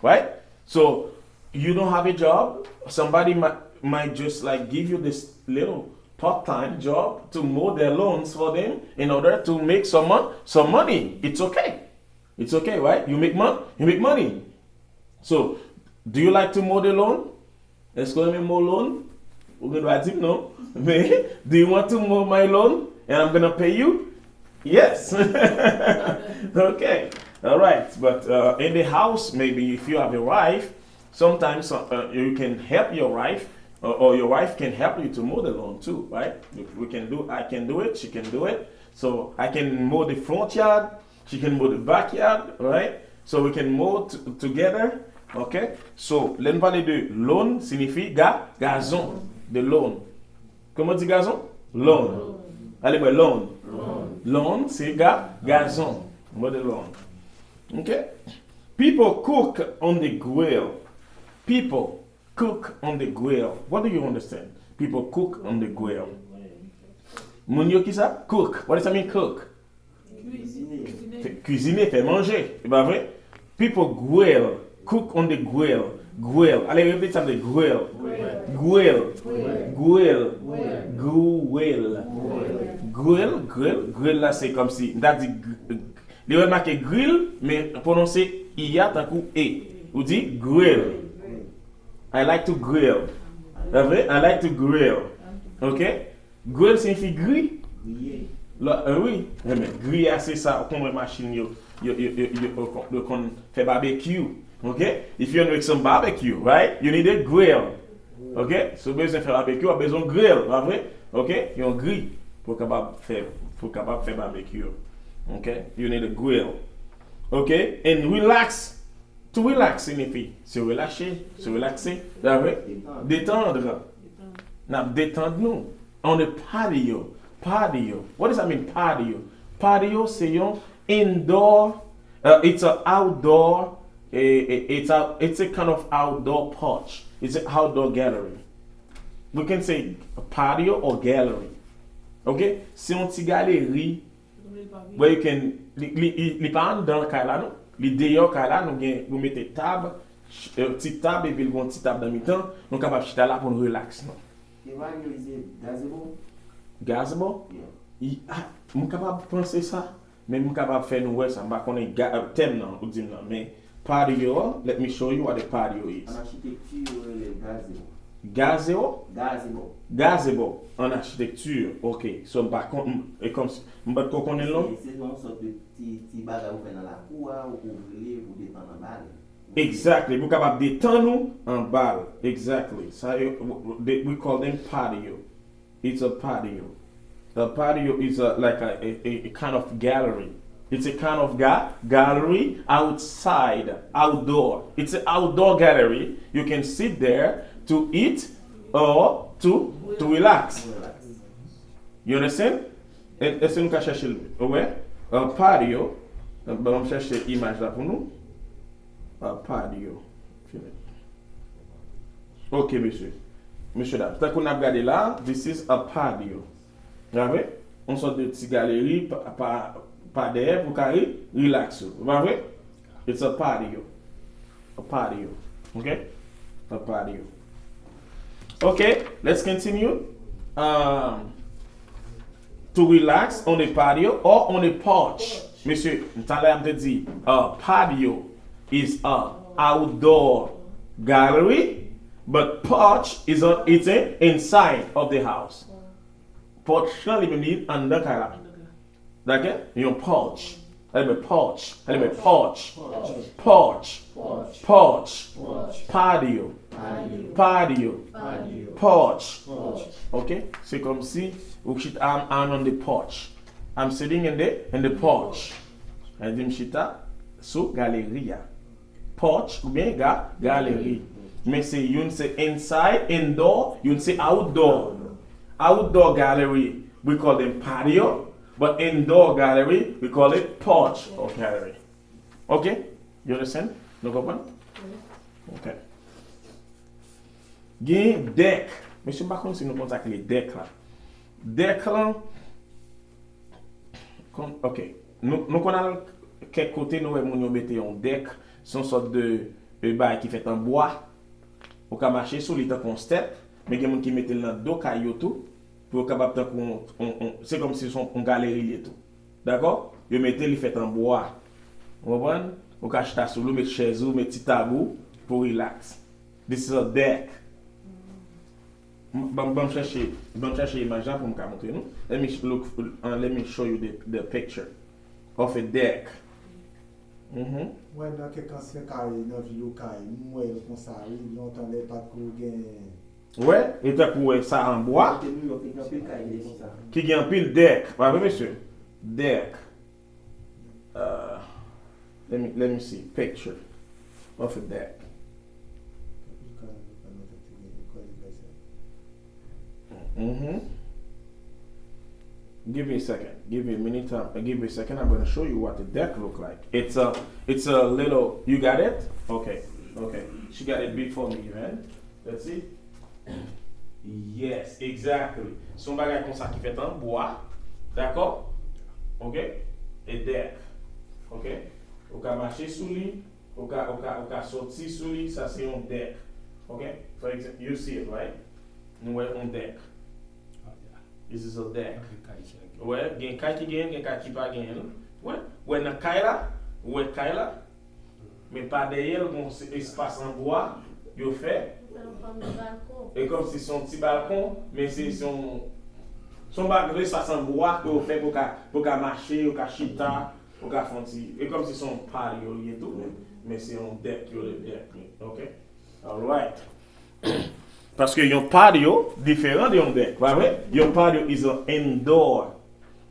Right? So, you don't have a job, somebody might, might just, like, give you this little part-time job to mow their lawns for them in order to make some mon-, some money. It's okay. It's okay, right? You make mon-, you make money. So, do you like to mow the lawn? Èske w renmen mow lawn? Ou gen dwa di m non. Men, do you want to mow my lawn and I'm gonna pay you? Yes. Okay. All right. But, uh, in the house, maybe if you have a wife, sometimes, uh, you can help your wife, or, or your wife can help you to mow the lawn too, right? We can do, I can do it, she can do it. So I can mow the front yard, she can mow the backyard, right? So we can mow t-, together, okay? So, lè n pale de lawn, siyifi ga-, gazon. The lawn. Kòman di gazon? Lawn. Ale, mwen, lawn. Lawn, se ga-, gazon. Mwen, the lawn. Okay? People cook on the grill. People cook on the grill. What do you understand? People cook on the grill. Moun yo ki sa? Cook. What does that mean, cook? Fè, kwizine, fè manje. E pa vre? People grill. Cook on the grill. Grill. Ale, repete sa, grill. Grill. Grill. Grill. Grill. Grill, grill, grill la, se kòmsi, m ta di, gr-, li wè make grill, men pwononse i a tankou e. Ou di grill. I like to grill. Pa vre? I like to grill. Ok? Grill siyifi gri. Griye. Lò, eh wi. Enben, griye a se sa, ou konn wè machin yo, yo, yo, yo, yo, yo kon-, yo konn fè barbecue. Ok? If you wanna make some barbecue, right? You need a grill. Ok? Si w bezwen fè barbecue, w ap bezwen yon grill, pa vre? Ok? Yon gri pou w kapab fè, pou w kapab fè barbecue. Ok? You need a grill. Ok? And relax. To relax siyifi se relache, se relakse, pa vre? Detann. Detann. N ap detann nou. On a patio. Patio. What does that mean, patio? Patio se yon indoor, uh, it's a outdoor, eh, eh, it's a, it's a kind of outdoor porch. It's an outdoor gallery. We can say patio or gallery. Ok? Se yon ti galeri. Where you can, li, li, li, li pa anndan kay la, non. Li deyò kay la, nou gen, nou mete tab, ch-, eh, ti tab, epi l gen yon ti tab nan mitan, nou kapab chita la pou n relax nou. Patio is a gazebo? Gazebo? Yeah. I, ah, m kapab panse sa, men m kapab fè nou wè sa. M pa konnen ga-, eh, tèm nan, ou di m nan, men patio, let me show you what a patio is. An achitekti, yo rele gazebo. Gazebo? Gazebo. Gazebo, an achitekti, ok. So, m pa kon-, m, e kòmsi, m pa t ko konnen l non? Se, se yon sòt de ti, ti bagay ou fè nan lakou a, ou, ou rele pou detann anba l. Exactly. Pou kapab detann ou anba l. Exactly. Sa yo, they, we call them patio. It's a patio. A patio is a, like a, a, a, a kind of gallery. It's a kind of ga-, gallery outside, outdoor. It's an outdoor gallery. You can sit there to eat or to, to relax. You understand? E, èske nou ka chèche l? Wè? A patio. Ban m chèche imaj la pou nou. A patio. Ok, mesye. Mesye dam. Tankou n ap gade la, this is a patio. Ou pa vre? Yon sòt de ti galeri pa, pa, pa dèyè pou w ka re-, relax ou. Ou pa vre? It's a patio. A patio. Ok? A patio. Ok, let's continue. Um, to relax on a patio or on a porch. Mesye, talè a m te di, uh, patio is a outdoor gallery, but porch is a, it's a inside of the house. Porch lan li menm li anndan kay la. Dakò? Yon porch. Ale men porch. Ale men porch. Porch. Porch. Patio. Patio. Porch. Ok? Se kòmsi ou chita, I'm, I'm on the porch. I'm sitting in the, in the porch. Sa di m chita sou galeri a. Porch oubyen ga, galeri. Men se youn se inside, indoor, youn se outdoor. Outdoor gallery, we call them patio, but indoor gallery, we call it porch or gallery. Ok? You understand? Nou konprann? Ok. Gen dèk. Mesye, m pa konn si nou konn sa ki rele dèk la. Dèk lan, kon, ok. Nou, nou konn al kèk kote, nou wè moun yo mete yon dèk, se yon sòt de, de bagay ki fèt an bwa. Ou ka mache sou li tankou yon step, men gen moun ki mete l nan do kay yo tou, pou yo kapab tankou yon, yon, yon, se kòmsi se yon, yon galeri li ye tou. Dakò? Yo mete li fèt an bwa. Ou konprann? Ou ka chita sou li, ou met chèz ou, met ti tab ou, pou relax. This is a deck. M- Ban ban m chèche, ban m chèche imaj la pou m ka montre nou. Let me sh- look, uh, let me show you the, the picture of a deck. Mhm. Mwen nan kèk ansyen kay nan vil Okay, m wè l konsa wi, lontan lè pa t ko gen. Wè, e tankou wè sa an bwa. Kote New York, gen anpil kay ki konsa. Ki gen anpil dèk, pa vre mesye? Dèk. Uh, let me, let me see picture of a deck. Mm-hmm. Give me a second. Give me a minute. Uh, give me a second. I'm gonna show you what the deck look like. It's a, it's a little. You got it? Okay. Okay. She got it before me, man. Let's see. Yes, exactly. Se yon bagay konsa ki fèt an bwa. Dakò? Ok? A deck. Ok? Ou ka mache sou li, ou ka, ou ka, ou ka soti sou li, sa se yon deck. Ok? For example, you see it, right? Nou wè yon deck. This is a deck. Wè, gen kay ki genyen, gen kay ki pa genyen. Wè, wè nan kay la, wè kay la. Men pa dèyè l, gon se espas an bwa yo fè. E kòmsi se yon ti balkon, men se se yon, se yon bag, espas an bwa ke yo fè pou ka, pou ka mache, yo ka chita, pou ka fè yon ti, e kòmsi se yon patio li ye tou, men, men se yon deck yo rele deck li. Ok? Alright. Paske yon patio diferan de yon deck, pa vre? Yon patio is an indoor.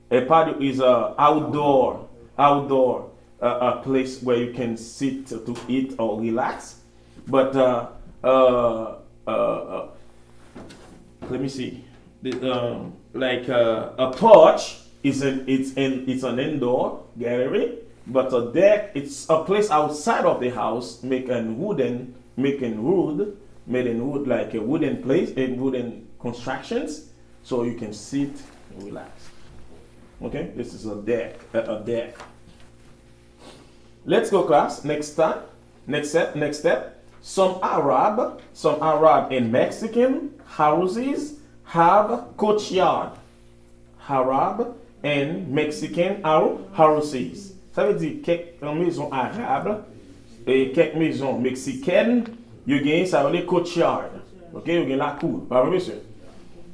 A patio is a outdoor, outdoor, uh, a place where you can sit to eat or relax. But uh, uh, uh, uh, let me see. The, um, like uh, a porch is an it's an it's an indoor gallery, but a deck it's a place outside of the house, make in wooden, make in wood, made in wood like a wooden place and wooden constructions, so you can sit and relax. Okay, this is a deck, a, a deck. Let's go, class. Next time, next step, next step. Some Arab, some Arab and Mexican houses have courtyard. Arab and Mexican hou- houses. Sa vle di kèk mezon arab e kèk mezon meksikèn, yo genyen sa yo rele courtyard. Ok, yo gen lakou. Pa vre, mesye?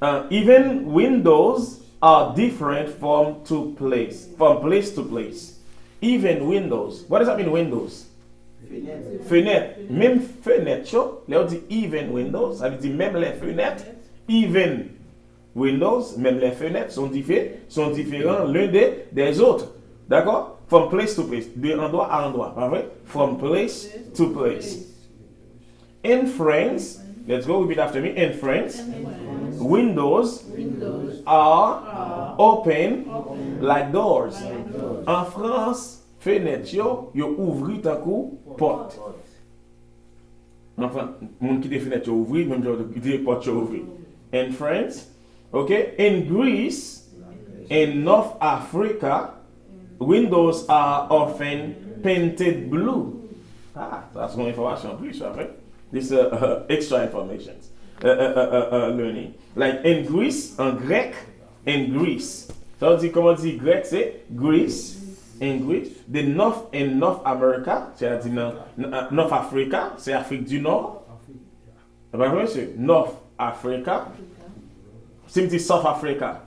Uh, even windows are different from to place, from place to place. Even windows. What does that mean, windows? Fenèt. Menm fenèt yo, lè yo di even windows, sa vle di menm lè fenèt, even windows, menm lè fenèt, sont diffé- sont différents l'un de, des autres. Dakò? From place to place. De andwa a andwa, pa vre? From place to place. In France, let's go, repeat after me. In France, windows are open like doors. An Frans, fenèt yo, yo ouvri tankou pòt. Anfen, moun kite fenèt yo ouvri, menm jan yo kite pòt yo ouvri. In France, ok? In Greece, in North Africa, windows are often painted blue. Ah, sa se yon enfòmasyon anplis, sa, right? This uh, uh, extra informations. Uh, uh, uh, uh, uh, learning. Like in Greece, an grèk, in Greece. Sa vle di, kòman di grèk, se Greece, in Greece. The North in North America, se a di nan, nan North Africa, se Afrik di Nò. E pa vre, se North Africa. Si m di South Africa,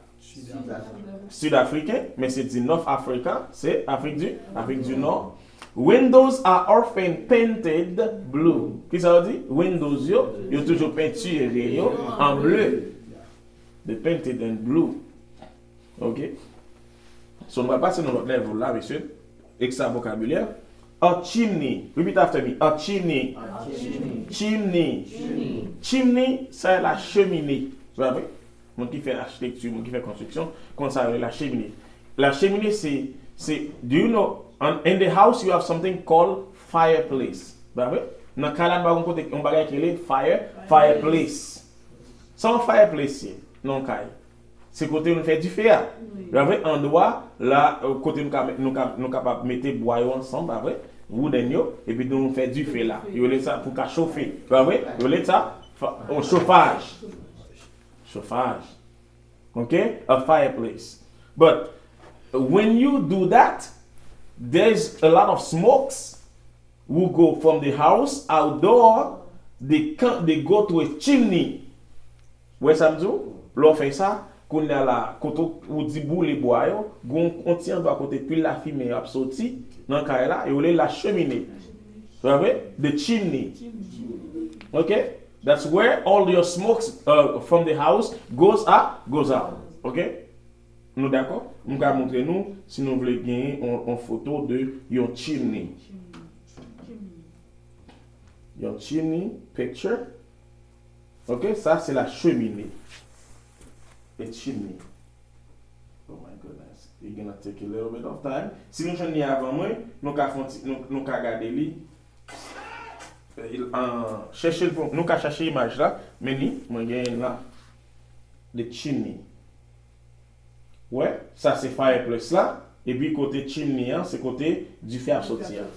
Sid Afriken, men si di North Africa, se Afrik di, Afrik di Nò. Windows are often painted blue. Kisa yo di? Windows yo, yo toujou pentire yo an ble. They painted in blue. Ok? So, nou pral pase nan lòt level la, mesye. Ekstra vokabilè. A chimney. Repeat after me. A chimney. Chimney. Chimney, sa e la cheminée. Sa vre? Moun ki fè achitekti, moun ki fè konstriksyon, konn sa yo rele la cheminée. La cheminée, se, se, do you know, on, in the house you have something called fireplace. Sa vre? Nan kay la, nou pa gen kote, yon bagay ki rele fire, fireplace. Sa yon fireplace ye, nan yon kay. Se kote nou fè dife a. Sa vre? Andwa, la, kote nou ka, nou ka, nou kapab mete bwa yo ansanm, sa vre? Wooden yo, epi nou fè dife la. Yo rele sa pou ka chofe. Sa vre? Yo rele sa fa- yon chofaj. Chofaj. Ok? A fireplace. But when you do that, there's a lot of smokes will go from the house outdoor, they, can, they go to a chimney. Wè sa m di w? Lè w fè sa, kounye a la, kote w di boule bwa yo, gon yon ti andwa kote pil lafimen yo ap soti nan kay la, yo rele la cheminée. Sa vre? The chimney. Ok? That's where all your smokes uh, from the house goes up, goes out. Ok? Nou dakò? M ka montre nou si nou vle genyen yon, yon foto de yon chimney. Yon chimney picture. Ok, sa se la cheminée. A chimney. Oh my goodness. It's gonna take a little bit of time. Si nou jwenn li avan mwen, nou ka fè yon ti, nou, nou ka gade li. Chèche l pou nou ka chèche imaj la, men ni mwen genyen la. The chimney. Wè, sa se fireplace la, epi kote chimney an se kote dife ap soti a.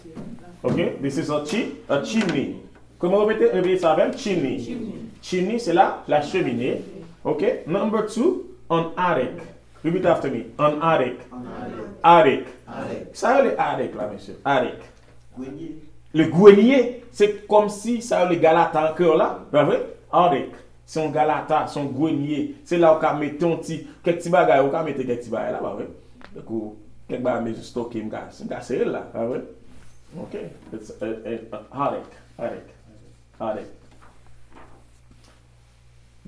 Ok, this is a, chi, a chimney. Kòman repete, repete sa avè m? Chimney. Chimney se la, la cheminée. Ok, number two, an attic. Repeat after me. An attic. Attic. Sa yo le attic la, mesye. Attic. Le grenier, se kòmsi sa yo le galata an kreyòl la, pa vre? Attic. Se yon galata, se yon grenier. Se la ou ka mete yon ti, kèk ti bagay, ou ka mete kèk ti bagay la, pa vre? Tankou kèk bagay m bezwen stoke, m ka, m ka sere l la, pa vre? Ok. It's a, a, a attic. Attic. Attic.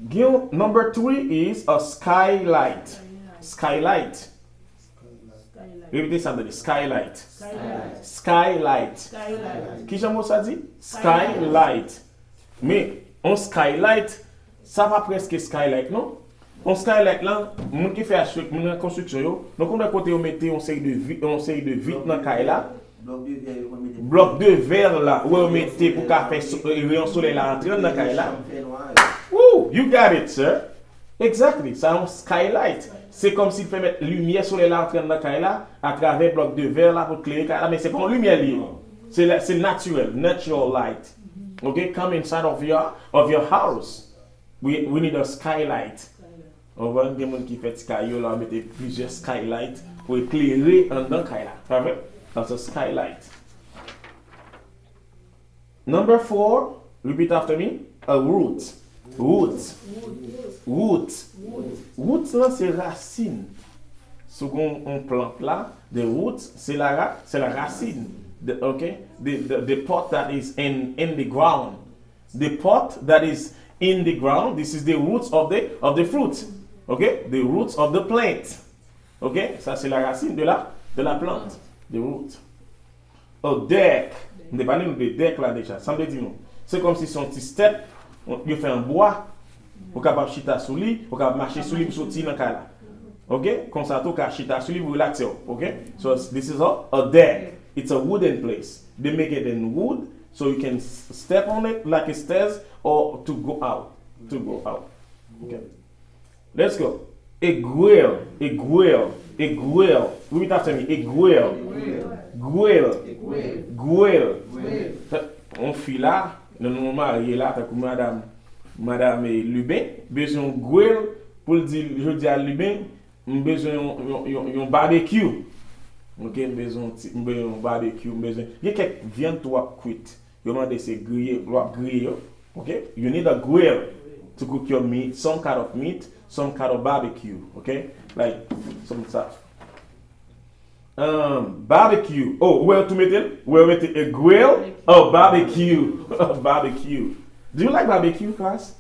Gen yon, number three is a skylight. Skylight. Repete sa m tande. Skylight. Skylight. Kijan mo sa di? Skylight. Men, yon skylight, sa pa prèske skylight, non? Yon skylight lan, moun ki fè achitek, moun nan konstriksyon yo, nou konn wè kote yo mete yon seri de vit, yon seri de vit nan kay la. Blòk de vè la, ou wè yo mete pou ka fè so- reyon solèy la antre nan kay la. Woo, you got it, sir. Exactly. Sa yon skylight. Se kòmsi l pèmèt limyè solèy la antre nan kay la atravè blòk de vè la pou klere kay la, men se pa yon limyè li ye. Se la- se natirèl, natural light. Ok, come inside of your, of your house. We, we need a skylight. Ou konprann, gen moun ki fè ti kay yo la, mete plizyè skylight pou eklere anndan kay la. Sa vre? That's a skylight. Number four, repeat after me. A root. Root. Root. Root lan se rasin. Si w gen yon plant la, the root, se la, ra- se la rasin. The, ok? The, the, the pot that is in, in the ground. The pot that is in the ground, this is the roots of the, of the fruit. Ok? The roots of the plant. Ok? Sa se la rasin de la, de la plante. The root. Oh, deck. M te pale nou de deck la deja. Sa m te di nou? Se kòmsi se yon ti step, yo fè an bwa, ou kapab chita sou li, ou kapab mache sou li pou soti nan kay la. Ok? Konsa tou, ou ka chita sou li pou relakse w. Ok? So, this is a, a deck. It's a wooden place. They make it in wood, so you can s- step on it like a stairs or to go out. To go out. Ok? Let's go. A grill, a grill, a grill. Repeat after me. A grill. Grill. Grill. Yon fi la, nan nou marye la, tankou madam, madam eh, Lubin, bezwen yon grill pou l di, jodi a Lubin, m bezwen yon, yon, yon, yon barbecue. Ok, m bezwen yon ti, m bezwen yon barbecue, m bezwen. Gen kèk vyann tou w ap kwit. Yo mande se griye, w ap griye yo. Ok? You need a grill to cook your meat, some kind of meat, some kind of barbecue. Ok? Like, some stuff. Um, barbecue. Oh, where to mete? Where mete a grill? Oh, barbecue. Barbecue. Do you like barbecue, class?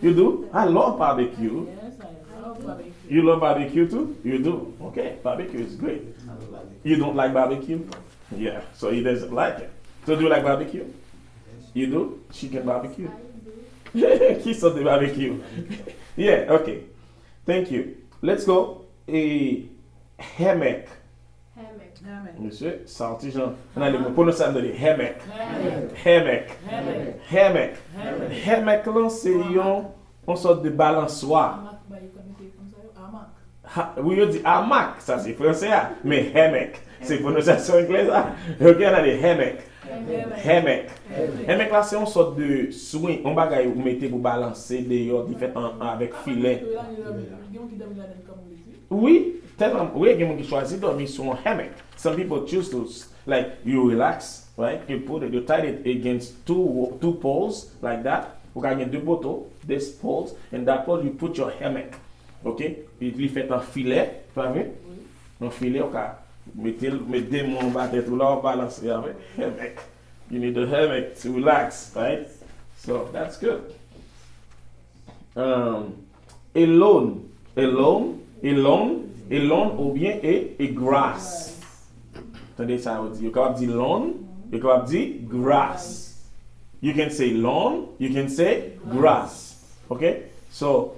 You do? I love barbecue. You love barbecue too? You do? Okay, barbecue is great. You don't like barbecue? Yeah, so he doesn't like it. So do you like barbecue? You do? Chicken barbecue? Ki sòt de barbecue? Yeah, okay. Thank you. Let's go. E hammock. Mesye, sa yon ti jan. Ann ale, mwen pwononse sa, m tande hammock. Hammock. Hammock. Hammock lan se yon, yon sòt de balanswa. Ha, wi, yo di amak, sa se franse a, men hammock, se pwononsyasyon anglè sa. Ok, ann ale, hammock. Hammock. Hammock la se yon sòt de swing, yon bagay ou mete pou balanse deyò, ki fèt an, avèk filè. Wi, tèlman, wi, gen moun ki chwazi dòmi sou yon hammock. Some people choose to, like, you relax, right? You put it, you tie it against two, two poles like that. Ou ka gen de poto, this poles, and that pole, you put your hammock. Ok? Li, li fèt an filè, pa vre? Yon filè, ou ka mete l, met de men anba tèt ou la, w ap balanse avèk hammock. You need a hammock to relax, right? So, that's good. Um, a lawn, a lawn, a lawn, a lawn oubyen a, a grass. Tande sa yo di. Yo kapab di lawn, yo kapab di grass. You can say lawn, you can say grass. Ok? So,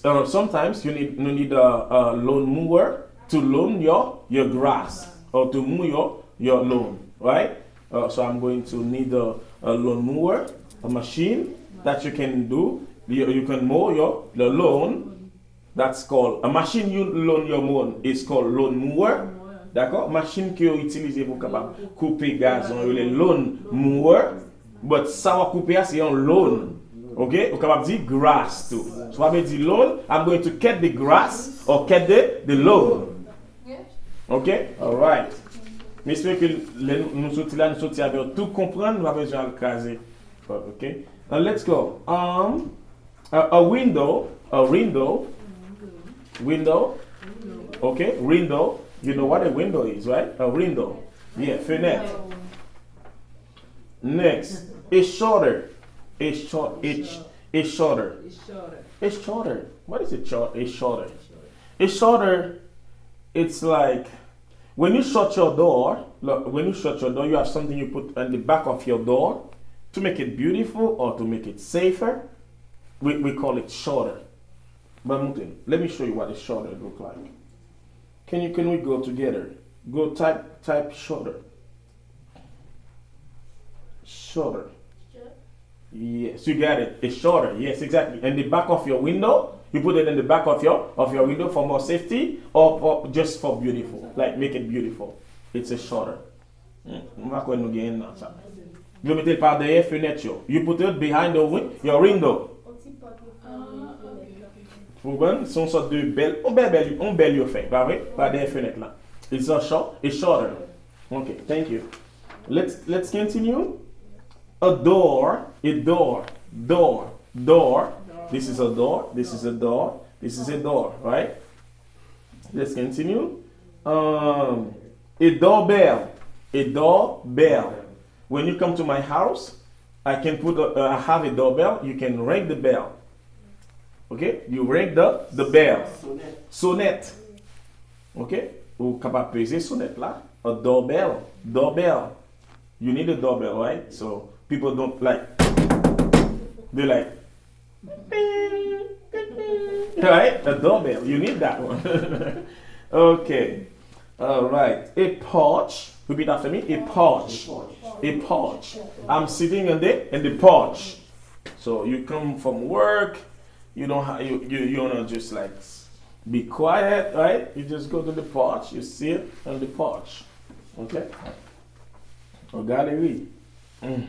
uh, sometimes you need, you need a, a lawn mower to lawn your, your grass or to mow your, your lawn, right? Uh, so I'm going to need a, a lawn mower, a machine that you can do, you, you can mow your, your lawn. That's called, a machine you lawn your lawn is called lawn mower. Dakò? Machin ke yo itilize pou kapab koupe gazon, yo rele lawn mower. But sa w ap koupe a, se yon lawn. Ok? Ou kapab di grass tou. So w ap di lawn, I'm going to cut the grass or cut the, the lawn. Ok? Alright. M espere ke lè nou, nou soti la, nou soti avè yon tou konprann, nou pa bezwen al kraze. Ok? Now let's go. Um, a, a window, a window, window, ok, window, you know what a window is, right? A window, yeah, fenèt. Next, a shutter, a shut, a, a shutter, a shutter. What is a shutter? A shutter. A shutter, it's like when you shut your door, look, when you shut your door, you have something you put on the back of your door to make it beautiful or to make it safer. We, we call it shutter. But let me show you what a shutter look like. Can you, can we go together? Go type, type shutter. Shutter. Yes, you got it. A shutter. Yes, exactly. And the back of your window, you put it in the back of your, of your window for more safety or, or just for beautiful. Like, make it beautiful. It's a shutter. Hmm, m pa kwè nou gen nan sa. Yo mete l pa dèyè fenèt yo. You put it behind the win-, your window. Ou konprann? Se yon sòt de bèl, yon bèl, bèl, yon bèl yo fè, pa vre? Pa dèyè fenèt la. It's a shut-, a shutter. Okay, thank you. Let's, let's continue. A door, a door, door, door. This is a door, this is a door, this is a door, right? Let's continue. Um, a doorbell, a doorbell. When you come to my house, I can put a, uh, I have a doorbell, you can ring the bell. Ok? You ring the, the bell. Sonèt. Sonèt. Ok? Ou kapab peze sonèt la. A doorbell. Doorbell. You need a doorbell, right? So people don't like, they like, right? A doorbell. You need that one. Ok. All right. A porch. Repeat after me. A porch. A porch. I'm sitting in the, in the porch. So you come from work, you don't ha-, you, you, you wanna just, like, s-, be quiet, right? You just go to the porch, you sit on the porch. Okay? Ou gade, wi. Mm.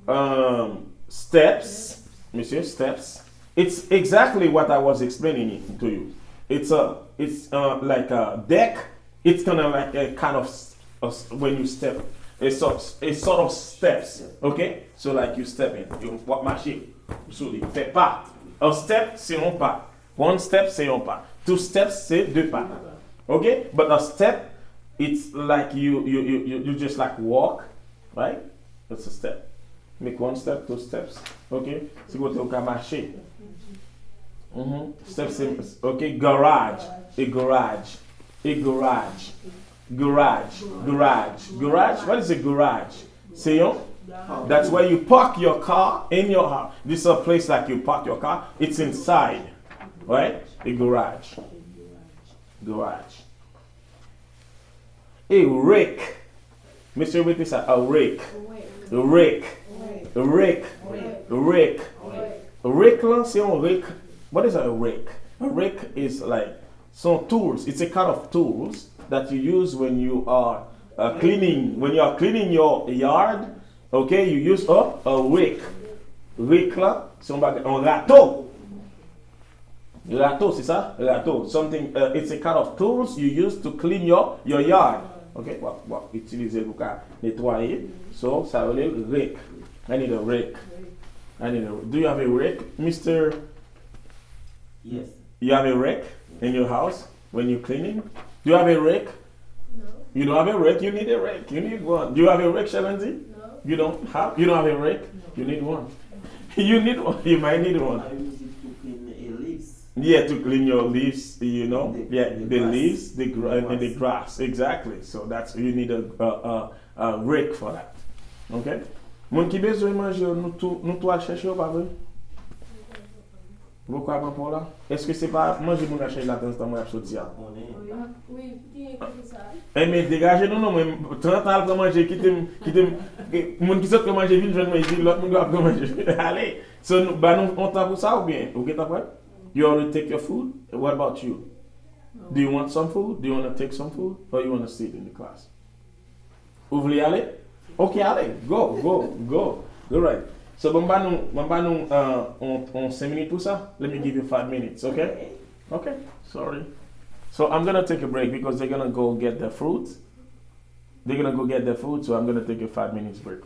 Um, steps, mesye, steps. It's exactly what I was explaining it to you. It's a, it's, uh, like a deck. It's kinda like a kind of s-, a s-, when you step, a sort, a sort of steps. Okay? So, like, you step in, you walk, mache sou li, fè pa. A step, se yon pa. One step, se yon pa. Two steps, se de pa. Okay? But a step, it's like you, you, you, you, you just like walk, right? It's a step. Make one step, two steps. Okay? Se kote ou ka mache. Mhm. Step se, okay, garage. A garage. A garage. Garage. Garage. Garage. What is a garage? Se yon, that's where you park your car in your house. This is a place like you park your car. It's inside. Right? A garage. Garage. A rake. Mesye, rete sa. A rake. Rake. Rake. Rake. Rake lan, se yon rake. What is a rake? A rake is like some tools. It's a kind of tools that you use when you are uh, cleaning. When you are cleaning your yard, okay, you use a, a rake. Rake lan, se yon bagay, yon rato. Rato, se sa? Rato. Something, uh, it's a kind of tools you use to clean your, your yard. Ok, w ap, w ap itilize l pou ka netwaye. So, sa yo rele rake. I need a rake. I need a, do you have a rake, Mister? Yes. You have a rake in your house when you cleaning? Do you have a rake? No. You don't have a rake? You need a rake. You need one. Do you have a rake, Shelenzi? No. You don't have? You don't have a rake? No. You need one. You need one. You might need one. I use it to clean a leaves. Yeah, to clean your leaves, you know. The, yeah, the, the grass. Leaves, the gra- and the grass, exactly. So that's, you need a, a, a, a rake for that. Okay? Moun ki bezwen manje yo, nou tou, nou tou al chèche yo, pa vre? Vokal pran pa w la? Èske se pa manje moun ap chèche la tanzantan mwen ap soti a? Wi, wi, gen kote sa. Enben, degaje nou non, mwen trant an al pran manje, kite m, kite m, moun ki sot pran manje vin jwenn mwen, epi lòt moun yo ap pran manje. Ale! So, nou, ba nou yon tan pou sa oubyen? Ou gentan prè? You already take your food? What about you? Do you want some food? Do you wanna take some food? Or you wanna sit in the class? Ou vle ale? Ok, ale. Go, go, go. Go right. So, ban m ba nou, ban m ba nou, uh, on, on senk minit pou sa. Let me give you five minutes, okay? Okay, sorry. So, I'm gonna take a break because they're gonna go get their food. They're gonna go get their food, so I'm gonna take a five minutes break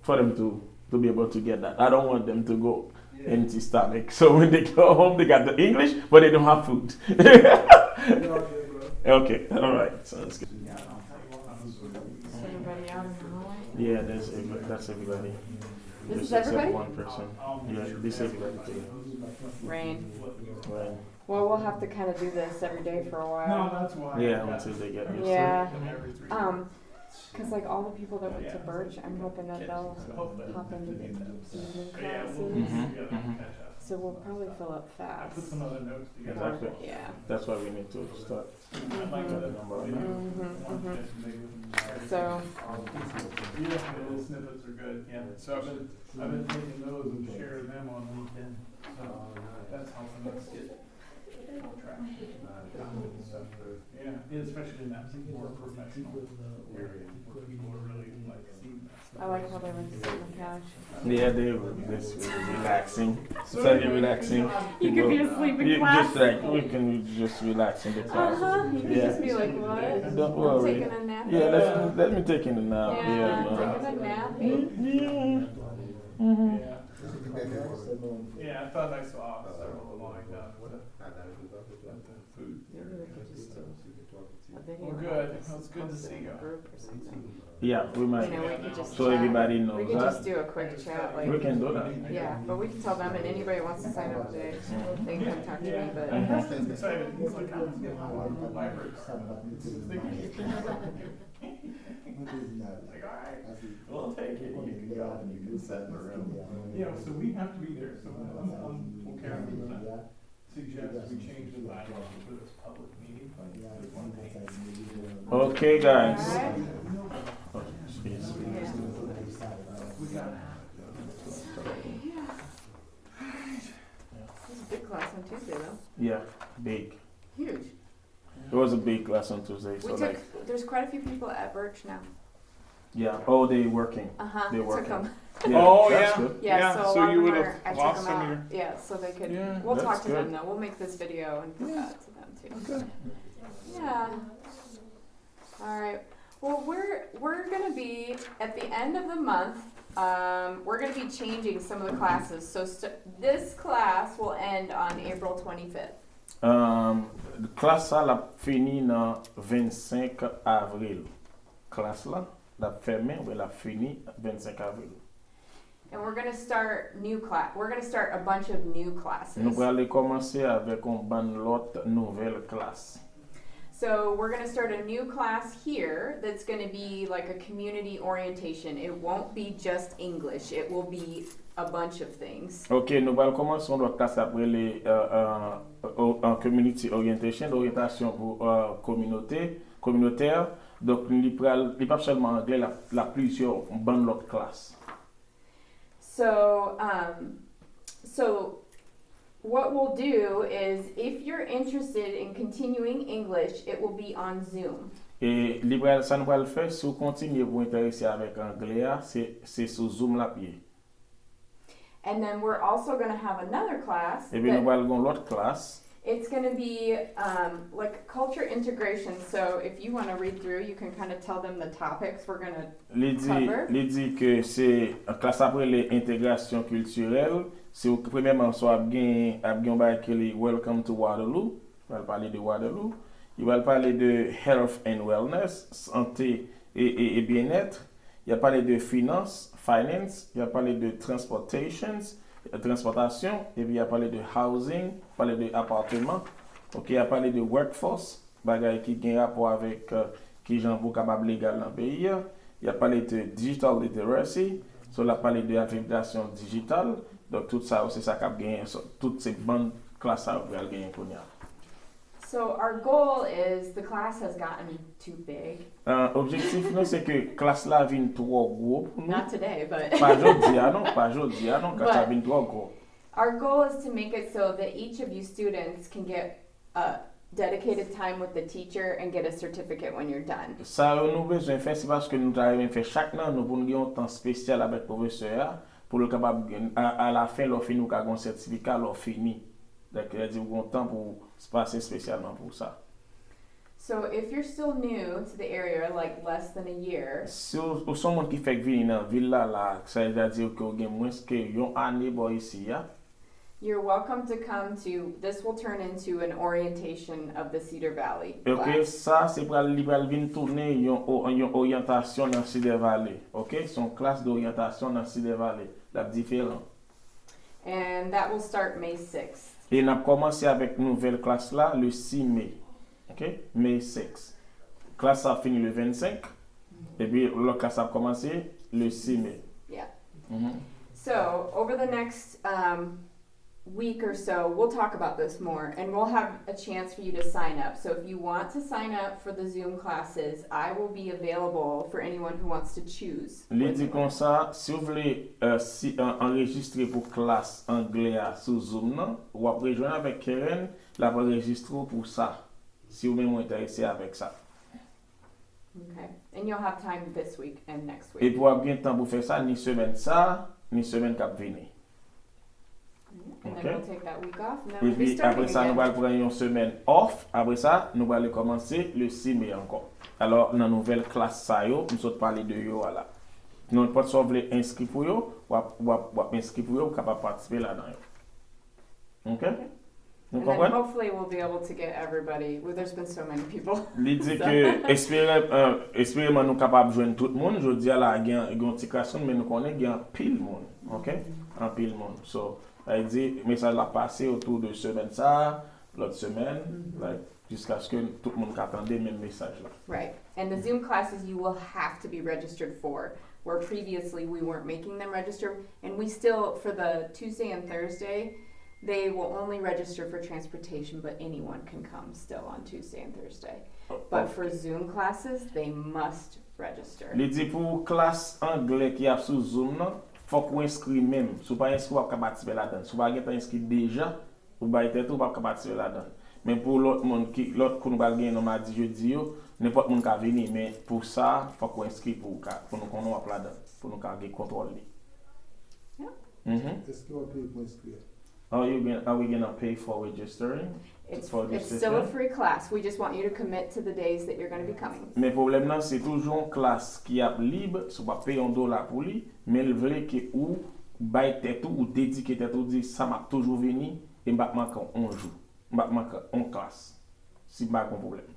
for them to, to be able to get that. I don't want them to go empty stomach. So when they go home, they got the English, but they don't have food. Okay, all right. Sounds good. Everybody out in the hallway? Yeah, that's every- that's everybody. This is Just except everybody? One person. Yeah, this everybody too. Rain. Right. Well, we'll have to kind of do this every day for a while. No, that's why. Yeah, until they get used to it. Yeah. Um, cause like all the people that went to Birch, I'm hoping that they'll hop into the evening classes. Mm-hmm. Mm-hmm. So we'll probably fill up I put fast. Some other notes together. Exactly. Yeah. That's why we need to start I might go the to number. Video. Mm-hmm, One mm-hmm. That can make it. So, Yeah, the little snippets are good. Yeah. So I've been, I've been taking those and sharing them on LinkedIn. So that's helping us get more traction. Stuff. Yeah, especially in that more professional area where people are really like seeing that stuff. I like how they were sitting on the couch. Yeah, they were just relaxing. So relaxing. You could be asleep in You class. Just like we can just relax in the class. Uh-huh. You could Yeah. Just be like, what? Don't I'm worry. Taking a nap. Yeah, let's let me take in a nap. Yeah, Yeah, man. Taking a nap. Yeah. Mm-hmm. Yeah. Yeah, I thought I saw several of mine down at the, at the food. Maybe we could just do a video. Well, good. Well, it's good to see you. Group or something. Yeah, we You might. Know, we could just So chat. Everybody We knows could that. Just do a quick chat, We like, can do that. Yeah, but we can tell them, and anybody wants to sign up today, they can come talk to me. But That's excited. It's like, I'm like, Sa m pa t mete it's thinking. Mwen te di a Like, all right, Asi we'll take it. You can go and you can sit in the room. You know, so we have to be there. So I'm, I'm okay with that. Suggest we change the bylaws for this public meeting. There's one thing. Okay, guys. Alright. Oh, jeez. We got it. It was a big class on Tuesday, though. Yeah, big. Huge. It was a big class on Tuesday. So We took, like, there's quite a few people at Birch now. Yeah. Oh, they working. Uh huh. They Took working. them. Yeah, Oh, that's yeah. Good. Yeah, Yeah, so, a so lot you of them would've are, I took lost them some of out. your Yeah, so they could. Yeah. We'll That's talk to them good. Though. We'll make this video and put Yeah. That to them too. Okay. Yeah. All right. Well, we're we're gonna be at the end of the month. Um, we're gonna be changing some of the classes. So st- this class will end on April twenty-fifth. Um, klas sa l ap fini nan vennsenk avril. Klas la l ap fèmen oubyen l ap fini vennsenk avril. And we're going to start new class. We're going to start a bunch of new classes. Nou prale kòmanse avèk yon bann lòt nouvèl klas. So we're going to start a new class here that's going to be like a community orientation. It won't be just English. It will be a bunch of things. Ok, nou pral kòmanse yon lòt klas ap rele uh, uh, uh, community orientation, oryantasyon pou uh, kominote, kominotè. Donk li pral li p ap sèlman anglè, l ap plizyè bann lòt klas. So, um, so what we'll do is if you're interested in continuing English, it will be on Zoom. E li pral, sa nou pral fè, si w kontinye pou w enterese avèk anglè a, se, se sou Zoom l ap ye. And then we're also going to have another class. Epi nou pral gen yon lòt klas. It's going to be um, like culture integration. So if you want to read through, you can kind of tell them the topics we're going to Li di, cover. Li di ke se klas ap rele entegrasyon kiltirèl. Se premyèman sa w ap gen, ap gen yon bagay ki rele Welcome to Waterloo. Yo pral pale de Waterloo. Yo pral pale de health and wellness, sante e, e, e byennèt. Y ap pale de finans, finance. Y ap pale de transportations, transpòtasyon. Epi y ap pale de housing, pale de apatman. Ok, y ap pale de workforce, bagay ki gen rapò avèk uh, kijan pou w kapab legal nan peyi a. Y ap pale de digital literacy, so l ap pale de alfabetizasyon dijital. Donk tout sa yo se sa k ap genyen, so, tout se bann klas sa yo pral genyen kounye a. So our goal is the class has gotten too big. Uh, objektif nou se ke klas la vin twò gwo pou nou. Not today, but pa jodi a non, pa jodi a non, klas la vin twò gwo. Our goal is to make it so that each of you students can get a dedicated time with the teacher and get a certificate when you're done. Sa yo nou bezwen fè se paske nou ta renmen fè chak nan nou pou n gen yon tan espesyal avèk pwofesè a pou l kapab a, a la fen lè w fini ou ka gen yon sètifika lè w fini. Donk sa vle di ou gen yon tan pou w pase espesyalman pou sa. So if you're still new to the area, like less than a year, Si w, ou se yon moun ki fèk vini nan vil la la, sa vle di ke w gen mwens ke yon ane bò isi a, you're welcome to come to, this will turn into an orientation of the Cedar Valley class. Ok, sa se pral, li pral vin tounen yon, o- yon oryantasyon nan Cedar Valley. Ok, se yon klas de oryantasyon nan Cedar Valley. L ap diferan. And that will start May sixth. E n ap kòmanse avèk nouvèl klas la le sis me. Ok, May six. Klas sa ap fini le vennsenk. Epi lòt klas la ap kòmanse le sis me. Yeah. So, over the next um, week or so, we'll talk about this more and we'll have a chance for you to sign up. So, if you want to sign up for the Zoom classes, I will be available for anyone who wants to choose. Li di konsa, si w vle uh, si, uh, anrejistre pou klas anglè a sou Zoom nan, w ap rejwenn avèk Keren, l ap anrejistre w pou sa. Si w menm ou enterese avèk sa. Epi w ap gen tan pou fè sa ni semèn sa a, ni semèn k ap vini. Epi apre sa nou pral pran yon semèn off, apre sa nou pral rekòmanse le sis me ankò. Alò nan nouvèl klas sa yo m sot pale de yo a la. Nenpòt sa w vle enskri pou yo, w ap, w ap, w ap enskri pou yo, ou kapab patisipe ladan yo. Ok? Nou konprann? Li di ke espereman nou kapab jwenn tout moun. Jodi a la gen yon ti kras moun, men nou konnen gen anpil moun. Ok? Anpil moun. So, sa vle di mesaj la ap pase otou de semèn sa a, lòt semèn, like, jiskaske tout moun ka tande menm mesaj la. Right. And the Zoom classes you will have to be registered for, where previously we weren't making them register, and we still, for the Tuesday and Thursday, they will only register for transportation, but anyone can come still on Tuesday and Thursday. But for Zoom classes, they must register. Li di pou klas anglè ki ap sou Zoom nan, fòk ou enskri menm. Si w pa enskri, w ap ka patisipe ladan l. Si w pa gentan enskri deja, ou bay tèt ou, ou p ap ka patisipe ladan l. Men pou lòt moun ki, lòt kou nou pral genyen nan madi, jedi yo, nenpòt moun ka vini, men pou sa, fòk ou enskri pou ou ka, pou nou konnen w ap ladan l, pou nou ka gen kontwòl li. Èske w ap peye pou enskri a? Are you gonna, are we gonna pay for registering? It's, for it's still a registration? Free class. We just want you to commit to the days that you're going to be coming. Men pwoblèm nan, se toujou yon klas ki ap lib, so w p ap peye yon dola pou li, men l vle ke ou bay tèt ou, ou dedike tèt ou, di sa m ap toujou vini, e m p ap manke yon jou. m ap manke yon klas si m pa gen pwoblèm.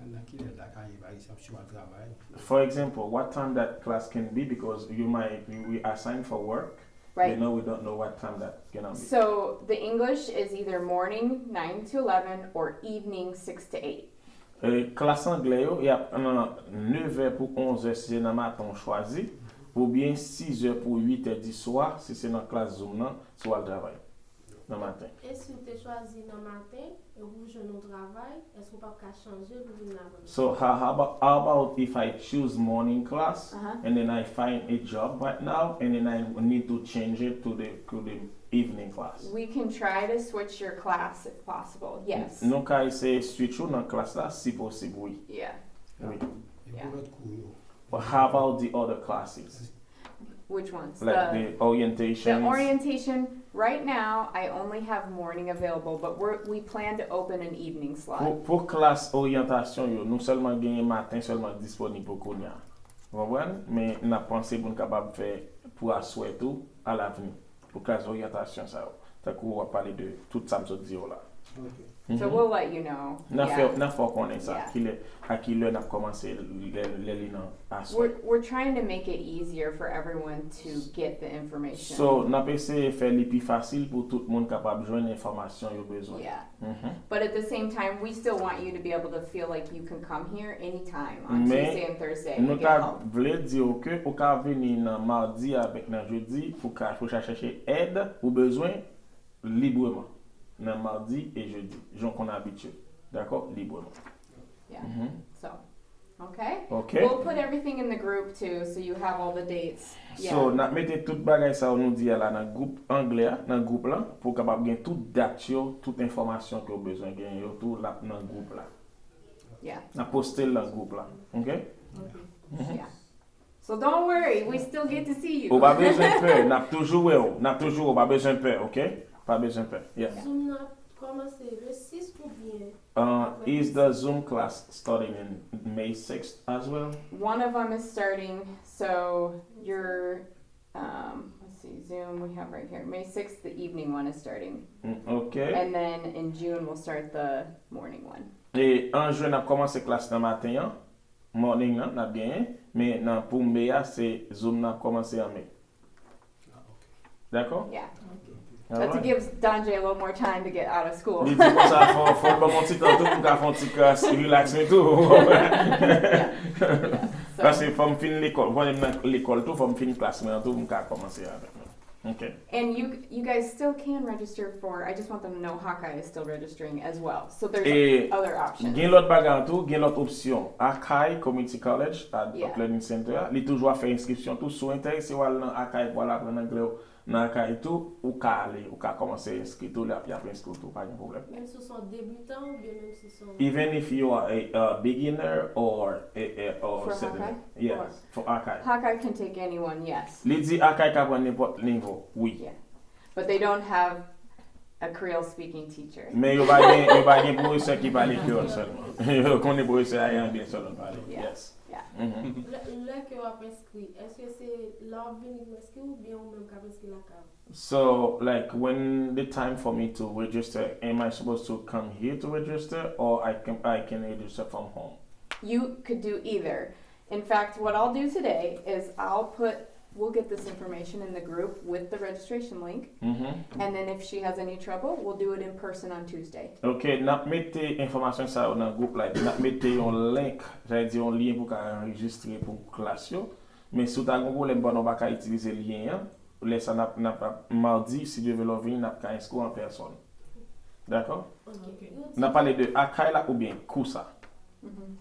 Nan ki lè l ta ka ye, pa egzanp, si w al travay? For example, what time that class can be, because you might we assign for work, Right. You know, we don't know what time that gonna be. So the English is either morning nine to eleven or evening six to eight. Eh, klas anglè yo, y ap nan nevè pou onzè si se nan maten w chwazi, oubyen sizè pou uitè di swa si se nan klas Zoom nan, si w al travay nan maten. E si w te chwazi nan maten, e ou jwenn yon travay, èske w p ap ka chanje l pou vin nan apre midi? So how, how about, how about if I choose morning class Uh-huh. and then I find a job right now and then I need to change it to the to the evening class? We can try to switch your class if possible. Yes. Nou ka eseye switch ou nan klas la si posib, wi. Yeah. Wi. E pou lòt kou yo? But how about the other classes? Which ones? Like the, the orientation? The orientation, right now, I only have morning available, but we're, we plan to open an evening Pou, slot. Pou klas oryantasyon yo, nou sèlman genyen maten sèlman k disponib pou kounye a. Ou konprann? Men n ap panse pou n kapab fè pou aswè tou, alavni, pou klas oryantasyon sa yo. Tankou w ap pale de tout sa m sot di yo la. Ok. So we'll let you know. N a Yeah. fè, n a fè w konnen sa, Yeah. kilè, a kilè n ap kòmanse lè, lè li nan aswè. We're, we're trying to make it easier for everyone to get the information. So, n ap eseye fè li pi fasil pou tout moun kapab jwenn enfòmasyon yo bezwen. Yeah. Mhm. But at the same time, we still want you to be able to feel like you can come here anytime on Men, Tuesday and Thursday Nou and get ta help. Vle di w ke ou ka vini nan madi avèk nan jedi pou ka pou ka chèche èd ou bezwen libreman nan madi e jedi, jan w konn abitye. Dakò? Libreman. Yeah. Mhm. So, okay. Ok. We'll put everything in the group too, so you have all the dates. Yeah. So, n ap mete tout bagay sa yo nou di a la nan gwoup anglè a, nan gwoup lan, pou w kapab gen tout dat yo, tout enfòmasyon ke w bezwen gen yo tou, l ap nan gwoup la. Yeah. N ap poste l nan gwoup la. Ok? Yeah. So don't worry, we still get to see you. Ou pa bezwen pè, n ap toujou wè w, n ap toujou wè w, pa bezwen pè, ok? Pa bezwen pè. Yeah. Zoom nan ap kòmanse le sis oubyen Uh, is the Zoom class starting in May sixth as well? One of them is starting, so your, um, let's see, Zoom we have right here. May sixth, the evening one is starting. Mm, ok. And then in June, we'll start the morning one. E an jen n ap kòmanse klas nan maten an, morning nan, n ap genyen, men nan pou me a, se Zoom nan ap kòmanse an me. Dakò? Yeah. All But to right. give Danje a little more time to get out of school. Li di konsa, fò, fò l ban m yon ti tan tou pou m ka fè yon ti kras, relax li tou. Yeah. Yeah. So, Paske fò m fin lekòl, fò m nan lekòl tou, fò m fin klas mwen an tou pou m ka kòmanse avèk nou. Ok. and you you guys still can register for, I just want them to know Hawkeye is still registering as well. So there's E other options. Gen lòt bagay an tou, gen lòt opsyon. Akai Community College, a Yeah. Oak Learning Center, li toujou ap fè enskripsyon tou. Si w enterese w al nan Akai pou al aprann anglè w, nan Akai tou, ou ka ale, ou ka kòmanse enskri tou, l ap, y ap enskri w tou, pa gen pwoblèm. Menm si w se yon debutan oubyen menm si w se yon Even if you are a, a beginner or a, a or For seven. Hawkeye? Yes, for Akai. Hawkeye can take anyone, yes. Li di Akai ka pran nenpòt nivo, wi. Yeah. But they don't have a Creole speaking teacher. Men yo pa gen, yo pa gen pwofesè ki pale kreyòl sèlman. Yo konnen pwofesè a e anglè sèlman pale. Yeah. Yes. Yeah. Mhm. Lè, lè ke w ap enskri, èske se lè w ap vini pou enskri oubyen ou menm k ap enskri lakay ou? So, like, when the time for me to register, am I supposed to come here to register, or I can I can register from home? You could do either. In fact, what I'll do today is I'll put, we'll get this information in the group with the registration link. Mm-hmm. And then if she has any trouble, we'll do it in person on Tuesday. Ok, n ap mete enfòmasyon sa yo nan gwoup la, epi n ap mete yon link, sa vle di yon lyen pou ka anrejistre pou klas yo. Men si w ta gen pwoblèm pandan w pa ka itilize lyen an, lè sa n ap, n ap, madi, si Dye vle, lè w vini, n ap ka enskri w an pèsòn. Dakò? Ok. N ap pale de Akai la oubyen Kousa? Mhm.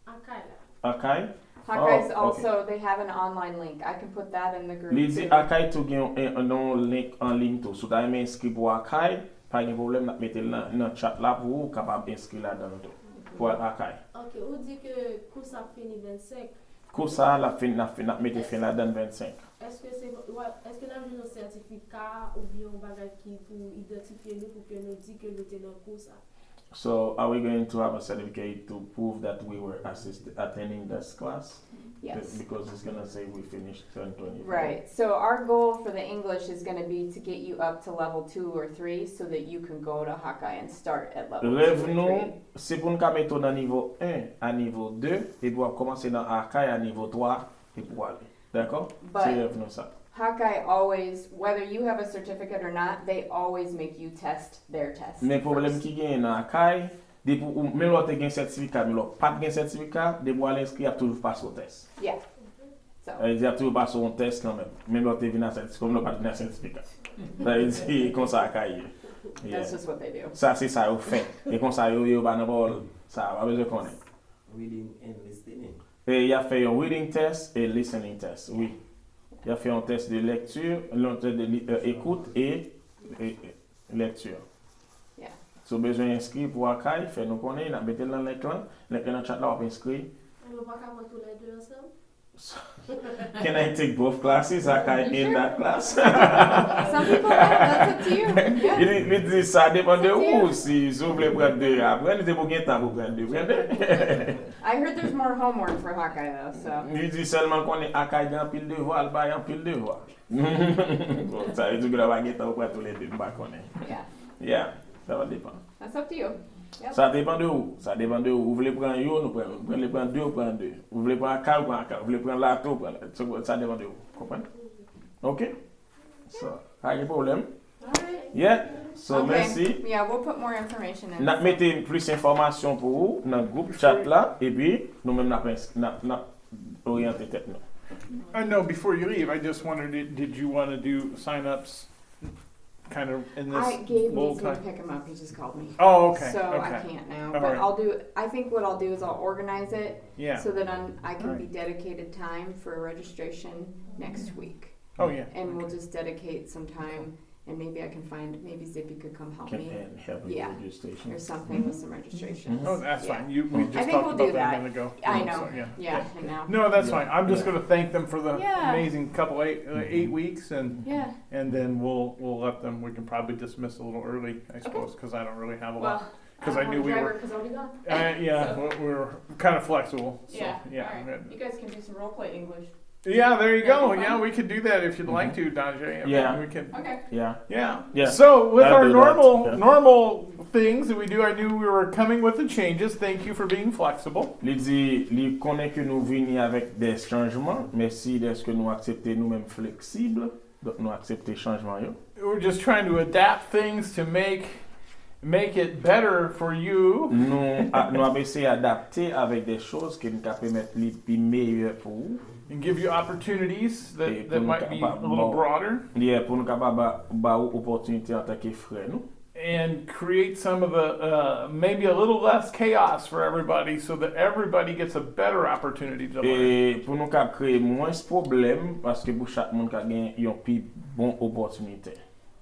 Akai la. Akai? Hawkeye's Oh, ok. Also, they have an online link. I can put that in the group Li di too. Akai tou gen yon, yon link an liy tou. Si w ta renmen enskri pou Akai, pa gen pwoblèm, n ap mete l nan, nan chat la pou ou kapab enskri ladan l tou. Pou al Akai. Ok, ou di ke kou sa ap fini vennsenk. Kou sa, l ap fin, n ap fin, n ap mete fen ladan l vennsenk. Èske se, èske n ap jwenn yon sètifika oubyen yon bagay ki pou idantifye nou pou ke nou di ke nou te nan kou sa? So are we going to have a certificate to prove that we were assist attending this class? Yes. Because it's gonna say we finished twenty twenty-four. Right. So our goal for the English is going to be to get you up to level two or three so that you can go to Hawkeye and start at level Rèv two or nou, three. Se pou n ka mete w nan nivo en a nivo de, epi w ap kòmanse nan Hawkeye a nivo twa, epi w ale. Dakò? But- Se rèv nou sa. Hawkeye always, whether you have a certificate or not, they always make you test their test. Men pwoblèm first. Ki genyen nan Hawkeye, depi ou, menm lè w te gen sètifika, menm lè w pa t gen sètifika, depi w al enskri, y ap toujou pase w tès. Yeah. So, Sa vle di, y ap toujou pase w yon tès kanmenm. Menm lè w te vin a sètifika, menm lè w pa t vin a sètifika. Sa vle di, konsa Hawkeye ye. Yeah. that's just what they do. Sa se sa yo fè. E konsa yo ye, yo pa nan pawòl. Sa, pa bezwen konnen. Reading and listening. E y ap fè yon reading test e listening test, wi. Y ap fè yon test de lecture, yon test de li- euh, écoute et, et, et lecture. Yeah. Si w bezwen enskri pou Hawkeye, fè nou konnen, n ap mete l nan link lan. Link lan nan chat la, w ap enskri. Nou pa ka pran tou lè de ansanm? Can I take both classes? Hawkeye in that class? Some people, yeah, that's up to you. Yeah. Li, li di, sa depann de ou. Si, si w vle pran de, aprann, li te pou gen tan pou pran de. Pran de. I heard there's more homework for Hawkeye though, so Li di sèlman l konnen Hawkeye gen anpil devwa, l bay anpil devwa. Bon, sa vle di w pa gen tan pou pran tou lè de, m pa konnen. yeah, Yeah, sa va depann. That's up to you. Yep. Sa depann de ou. Sa depann de ou. Ou vle pran yo, nou pran yo. Ou vle pran de, ou pran de. Ou vle pran Hawkeye, ou pran Hawkeye. Ou vle pran Lato, ou pran Lato. Sa, sa depann de ou. Konprann? Ok? So, pa gen pwoblèm. Alright. Yeah. So, Okay. Mèsi. Yeah, we'll put more information in. N ap mete plis enfòmasyon pou ou nan gwoup chat la, epi nou menm n ap ins- n ap, n ap oryante tèt nou. Uh, no, before you leave, I just wondered, did, did you want to do sign-ups kind of in this I gave little Nathan to time? Pick him up. He just called me. Oh, okay, So I okay. Can't now, All but right. I'll do. I think what I'll do is I'll organize it Yeah, so that I'm, I can All be right. Dedicated time for registration next week, oh, yeah. And we'll just dedicate some time, and maybe I can find, maybe Zippy could come help Can me and help with Yeah. registration. Or something with some registration. Oh, that's Yeah. fine, you, we I just think talked we'll about do that a that. minute ago. I Yeah, know. so, yeah. Yeah, and now. No, that's Yeah, fine, I'm just yeah. Gonna thank them for the Yeah. Amazing couple, eight, uh, eight weeks, and, Yeah. and then we'll, we'll let them, we can probably dismiss a little early, I suppose, because I don't really have a lot. Well, Because I I don't knew have a we driver were, because I'll be gone. uh, yeah, So- we we were kind of flexible, so, Yeah, yeah. all right. Good. You guys can do some role play English. Yeah, there you That'd go, be yeah, fun. We could do that if you'd like to, Najee. Yeah. We could, Okay. Yeah. yeah. Yeah. So, with I'll our do that. normal, Yeah. normal things that we do, I knew we were coming with the changes. Thank you for being flexible. Li di, li konnen ke nou vini avèk de chanjman. Mèsi dèske nou aksepte nou menm fleksib. Donk nou aksepte chanjman yo. We're just trying to adapt things to make, make it better for you. Nou, a, nou ap eseye adapte avèk de choz ke n ka pèmèt li pi meyè pou ou. And give you opportunities that, E that pou nou might be a kapab little ba- broader. Yeah, pou nou kapab ba, ba ou opòtinite antanke frè nou. And create some of the, uh, maybe a little less chaos for everybody so that everybody gets a better opportunity to learn. E pou nou ka kreye mwens pwoblèm, paske pou chak moun ka gen yon pi bon opòtinite.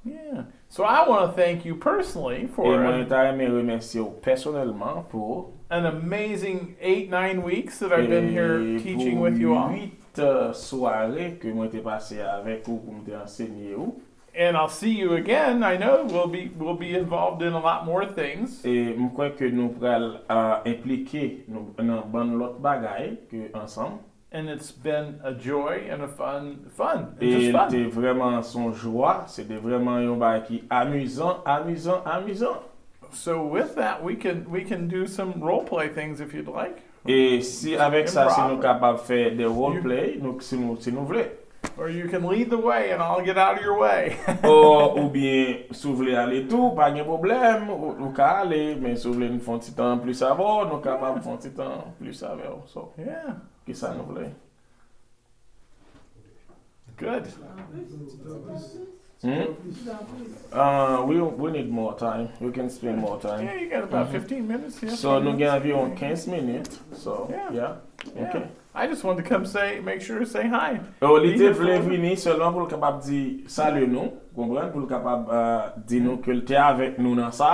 Yeah. So I want to thank you personally E for mwen an, ta renmen remèsye w pèsonèlman pou an amazing eight, nine weeks that I've been here e teaching pou with you all. Uit, euh, sware ke mwen te pase avèk ou pou m te ansenye ou. And I'll see you again. I know we'll be, we'll be involved in a lot more things. E m kwè ke nou pral, euh, enplike nou nan bann lòt bagay ke ansanm. And it's been a joy and a fun, fun. E Just l fun. Te vrèman s on jwa, se te vrèman yon bagay ki amizan, amizan, amizan. So with that, we can, we can do some role play things if you'd like. E si avèk sa, si nou Improv. Kapab fè de role play, nou, si nou, si nou vle. Or you can lead the way and I'll get out of your way. Ou, oubyen, si w vle ale tou, pa gen pwoblèm, ou, ou ka ale, men si w vle n fè yon ti tan plis avè w, nou kapab fè yon ti tan plis avè w. So, Yeah, kisa nou vle? Good. Hmm? Uh, we, we need more time. We can spend more time. Yeah, you got about fifteen minutes. Yeah. So, nou gen anviwon kenz minit. So, Yeah. Yeah. Yeah. Ok. I just wanted to come say, make sure to say hi. Oh, li te vle vini sèlman pou l kapab di salye nou, konprann, pou l kapab, euh, di nou ke l te avèk nou nan sa,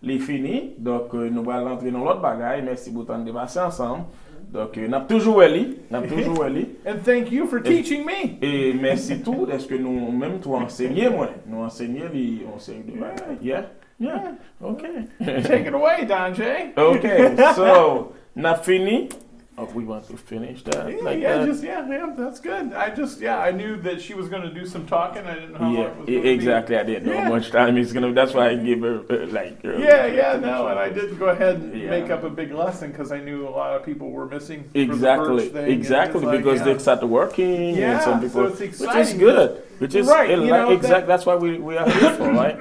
li fini. Donk, euh, nou pral rantre nan lòt bagay. Mèsi pou tan n te pase ansanm. Donk, euh, n ap toujou wè li, n ap toujou wè li. And thank you for teaching me. E mèsi tou dèske nou menm tou ansenye mwen. Nou ansenye li yon seri de bagay. Yeah. Yeah, okay. Take it away, Donjay. Okay, so, n ap fini. Oh, we want to finish that Yeah, like yeah, that. Just yeah, yeah, that's good. I just yeah, I knew that she was going to do some talking. I didn't know how long Yeah, it was e- going to be. Exactly. I didn't know Yeah. how much time he's gonna. That's why I gave her uh, like. uh, Yeah, yeah, no, and I didn't go ahead and Yeah. make up a big lesson because I knew a lot of people were missing for the Exactly, birch thing, and exactly, it's like, because yeah. They start working Yeah, and some so people, it's which is exciting. Good, which is Right, a you lot- know, exactly that- That's why we, we are here for, right?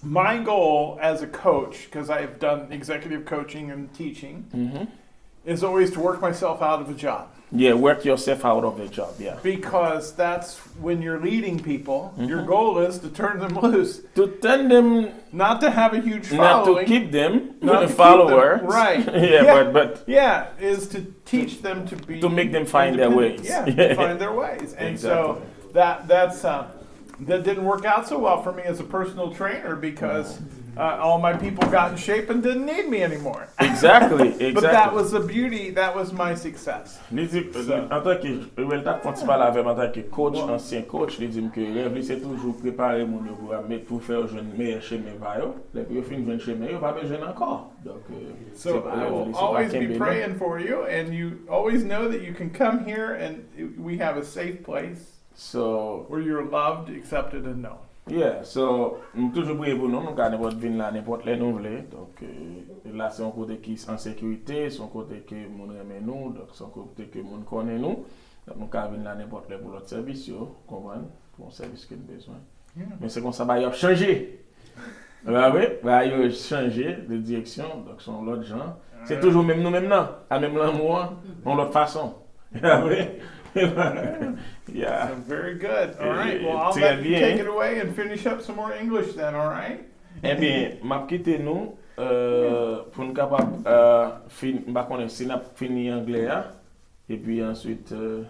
My goal as a coach, because I've done executive coaching and teaching, Mm-hmm. is always to work myself out of a job. Yeah, work yourself out of a job, yeah. Because that's when you're leading people, your Mm-hmm. goal is to turn them loose, To turn them, not to have a huge not to following. Keep them, Not to the keep followers. Them. Right. Yeah, but, but Yeah, is to teach them to be To make them find their independent. Ways. Yeah, to find their ways. And so Exactly. that that's uh, that didn't work out so well for me as a personal trainer because uh, all my people got in shape and didn't need me anymore. Exactly, exactly. But that was the beauty. That was my success. Li di, So- antanke, well, t ap fè yon ti pale avè m antanke coach, ansyen coach, li di m ke rèv li se toujou prepare moun yo pou ap met pou fè yo jwenn meyè chemen pa yo. Lè pou yo fin jwenn chemen yo, pa bezwen ankò. Donk, euh, So se I rèv will li se pa always be kenbe non. Praying for you, and you always know that you can come here and we have a safe place So, where you're loved, accepted, and known. Yeah, so, m toujou priye pou nou, nou ka nenpòt vin la nenpòt lè nou vle. Donk, euh, la se yon kote ki an sekirite, se yon kote ke moun renmen nou, donk se yon kote ke moun konnen nou. Donk nou ka vin la nenpòt lè pou lòt sèvis yo, konprann, pou yon sèvis ke n bezwen. Yeah. Men se konsa bagay yo ap chanje. Ou pa vre? Bagay yo chanje de direksyon, donk se yon lòt jan. Se toujou menm nou menm nan, a menm lanmou an, yon lòt fason. Ou pa vre? Yeah. So very good. All right. Eh, Well, I'll très let you bien. Take it away and finish up some more English then. All right. Ebyen, m ap kite nou euh, pou n kapab euh, fin, m pa konnen si n ap fini anglè a, epi answit euh,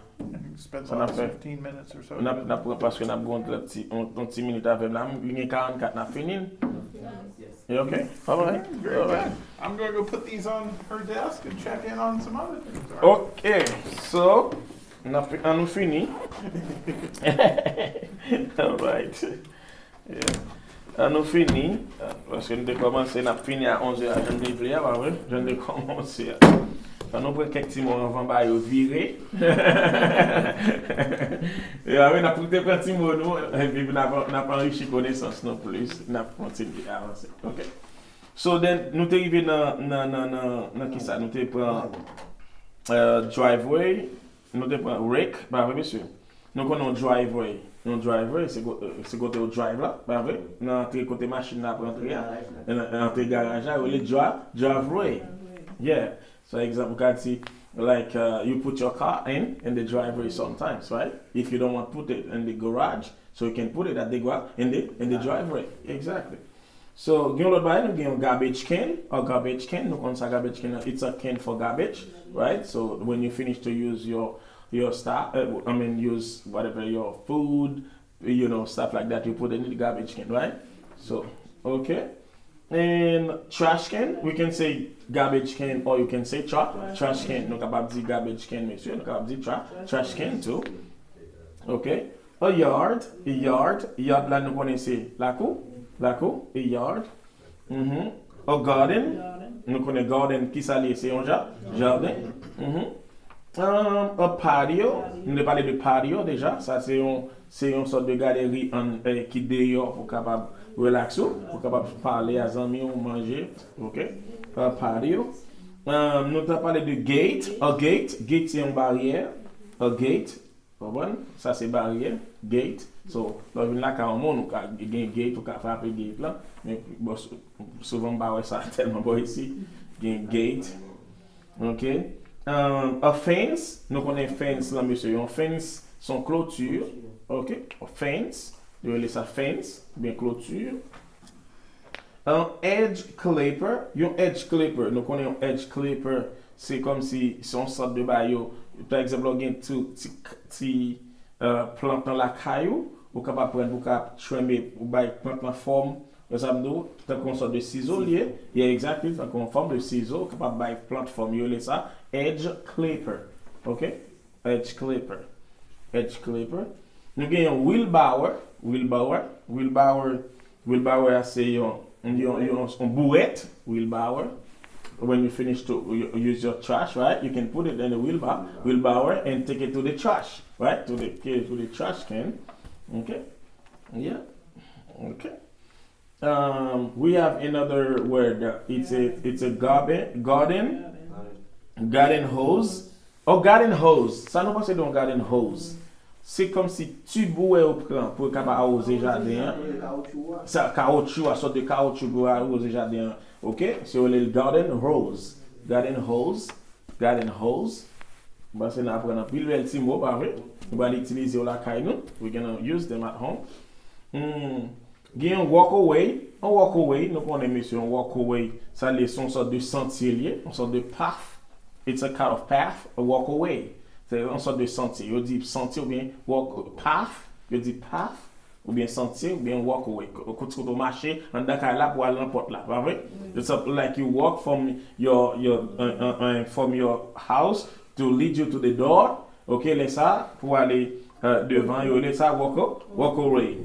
Spend Sa the n ap last fè. Fifteen minutes or so. N ap, n ap pran paske n ap gen yon ti, yon, yon ti minit avè m la. M- Li gen karannkat, n ap fini l. E ok? Alright. Very Alright. Good. I'm going to go put these on her desk and check in on some other things. All right? Ok. So, n ap, an nou fini. Alright. Yeah. An nou fini. Paske nou te kòmanse, n ap fini a onzè a, jan n te vle a, pa vre? Jan n te kòmanse a. An nou pran kèk ti mo anvan ba yo vire. E pa vre, n ap te pran ti mo nou, epi n ap, n ap anrichi konesans nou plis, n ap kontinye avanse. Ok? So, then, nou te rive nan, nan, nan, nan, nan ki sa? Nou te pran euh, driveway, nou te pran rake, pa vre, mesye? Nou konnen yon driveway. Yon driveway, se ko- euh, se kote yo drive la, pa vre? Nan antre kote machin nan ap rantre a. Nan antre garaj la, yo rele dri- driveway. Yeah. So, egzanp, ou ka di, like, uh, you put your car in, in the driveway sometimes, right? If you don't want to put it in the garage, so you can put it at the gra- in the in the driveway. Exactly. So, gen yon lòt bagay, nou gen yon garbage can, a garbage can, nou konn sa garbage can, it's a can for garbage, right? So, when you finish to use your your stuff, uh, I mean, use whatever your food, you know, stuff like that, you put it in the garbage can, right? So, okay. And trash can, we can say garbage can or you can say tra trash can. Nou kapab di garbage can, mesye, nou kapab di tra trash can too. Okay. A yard, a yard, yard la nou konnen se lakou, lakou, a yard. Mhm. A garden, nou konnen garden, ki sa li ye? Se yon ja, jaden. Mhm. Um, a patio, nou te pale de patio deja, sa se yon se yon sòt de galeri an, eh, ki deyò pou kapab relax ou, pou kapab pale a zanmi ou, manje, ok? A patio. Um, nou ta pale de gate, a gate, gate se yon baryè, a gate, konprann? Sa se baryè, gate. So, lè w vin lakay yon moun, ou ka gen gate, ou ka frape gate la, men bon, sou- souvan m pa wè sa tèlman bò isi, gen gate. Ok. Um, a fence, nou konnen fence lan, mesye, yon fence, se yon kloti. Ok. A fence, yo rele sa fence, oubyen kloti. An edge clipper, yon edge clipper, nou konnen yon edge clipper, se kòmsi se yon sòt de bagay yo, pa egzanp, lè w gen ti, ti, ti euh, plant lan lakay ou, ou kapab pran pou ka trim, ou bay plant lan fòm, wè sa m di w, tankou yon sòt de sizo li ye, yeah, exactly, tankou yon fòm de sizo, ou kapab bay plant fòm, yo rele sa edge clipper, ok? Edge clipper, edge clipper. Nou gen yon wheelbarrow, wheelbarrow, wheelbarrow, wheelbarrow a se yon, yon, yon, yon bourèt, wheelbarrow. When you finish to u- use your trash, right? You can put it in the wheelbarrow, wheelbarrow and take it to the trash, right? To the to the trash can. Okay. Yeah. Okay. Um, we have another word. It's a it's a garden garden garden hose. Oh, garden hose. Sa nou panse de yon garden hose? Se kòmsi tib ou wè yo pran pou yo kapab awoze jaden an. Sa kawotchou a, sòt de kawotchou pou yo awoze jaden an. Ok? Se yo rele l garden hose. Garden hose. Garden hose. Mwen panse n aprann anpil bèl ti mo, pa vre? Nou pral itilize yo lakay nou. We gonna use them at home. Hmm. Gen yon walk away. Yon walk away, nou konnen mesye, yon walk away, sa li se yon sòt de santye li ye, yon sòt de path. It's a kind of path, a walk away. Se yon sòt de santye. Yo di santye oubyen walk path, yo di path, oubyen santye, oubyen walk away. Ko- Kote kote w mache, anndan kay la pou al nan pòt la, pa vre? It's a, like you walk from your, your, uh, uh, uh, from your house to lead you to the door. Ok, lè sa, pou ale uh, devan yo, lè sa, walk, a- walk away.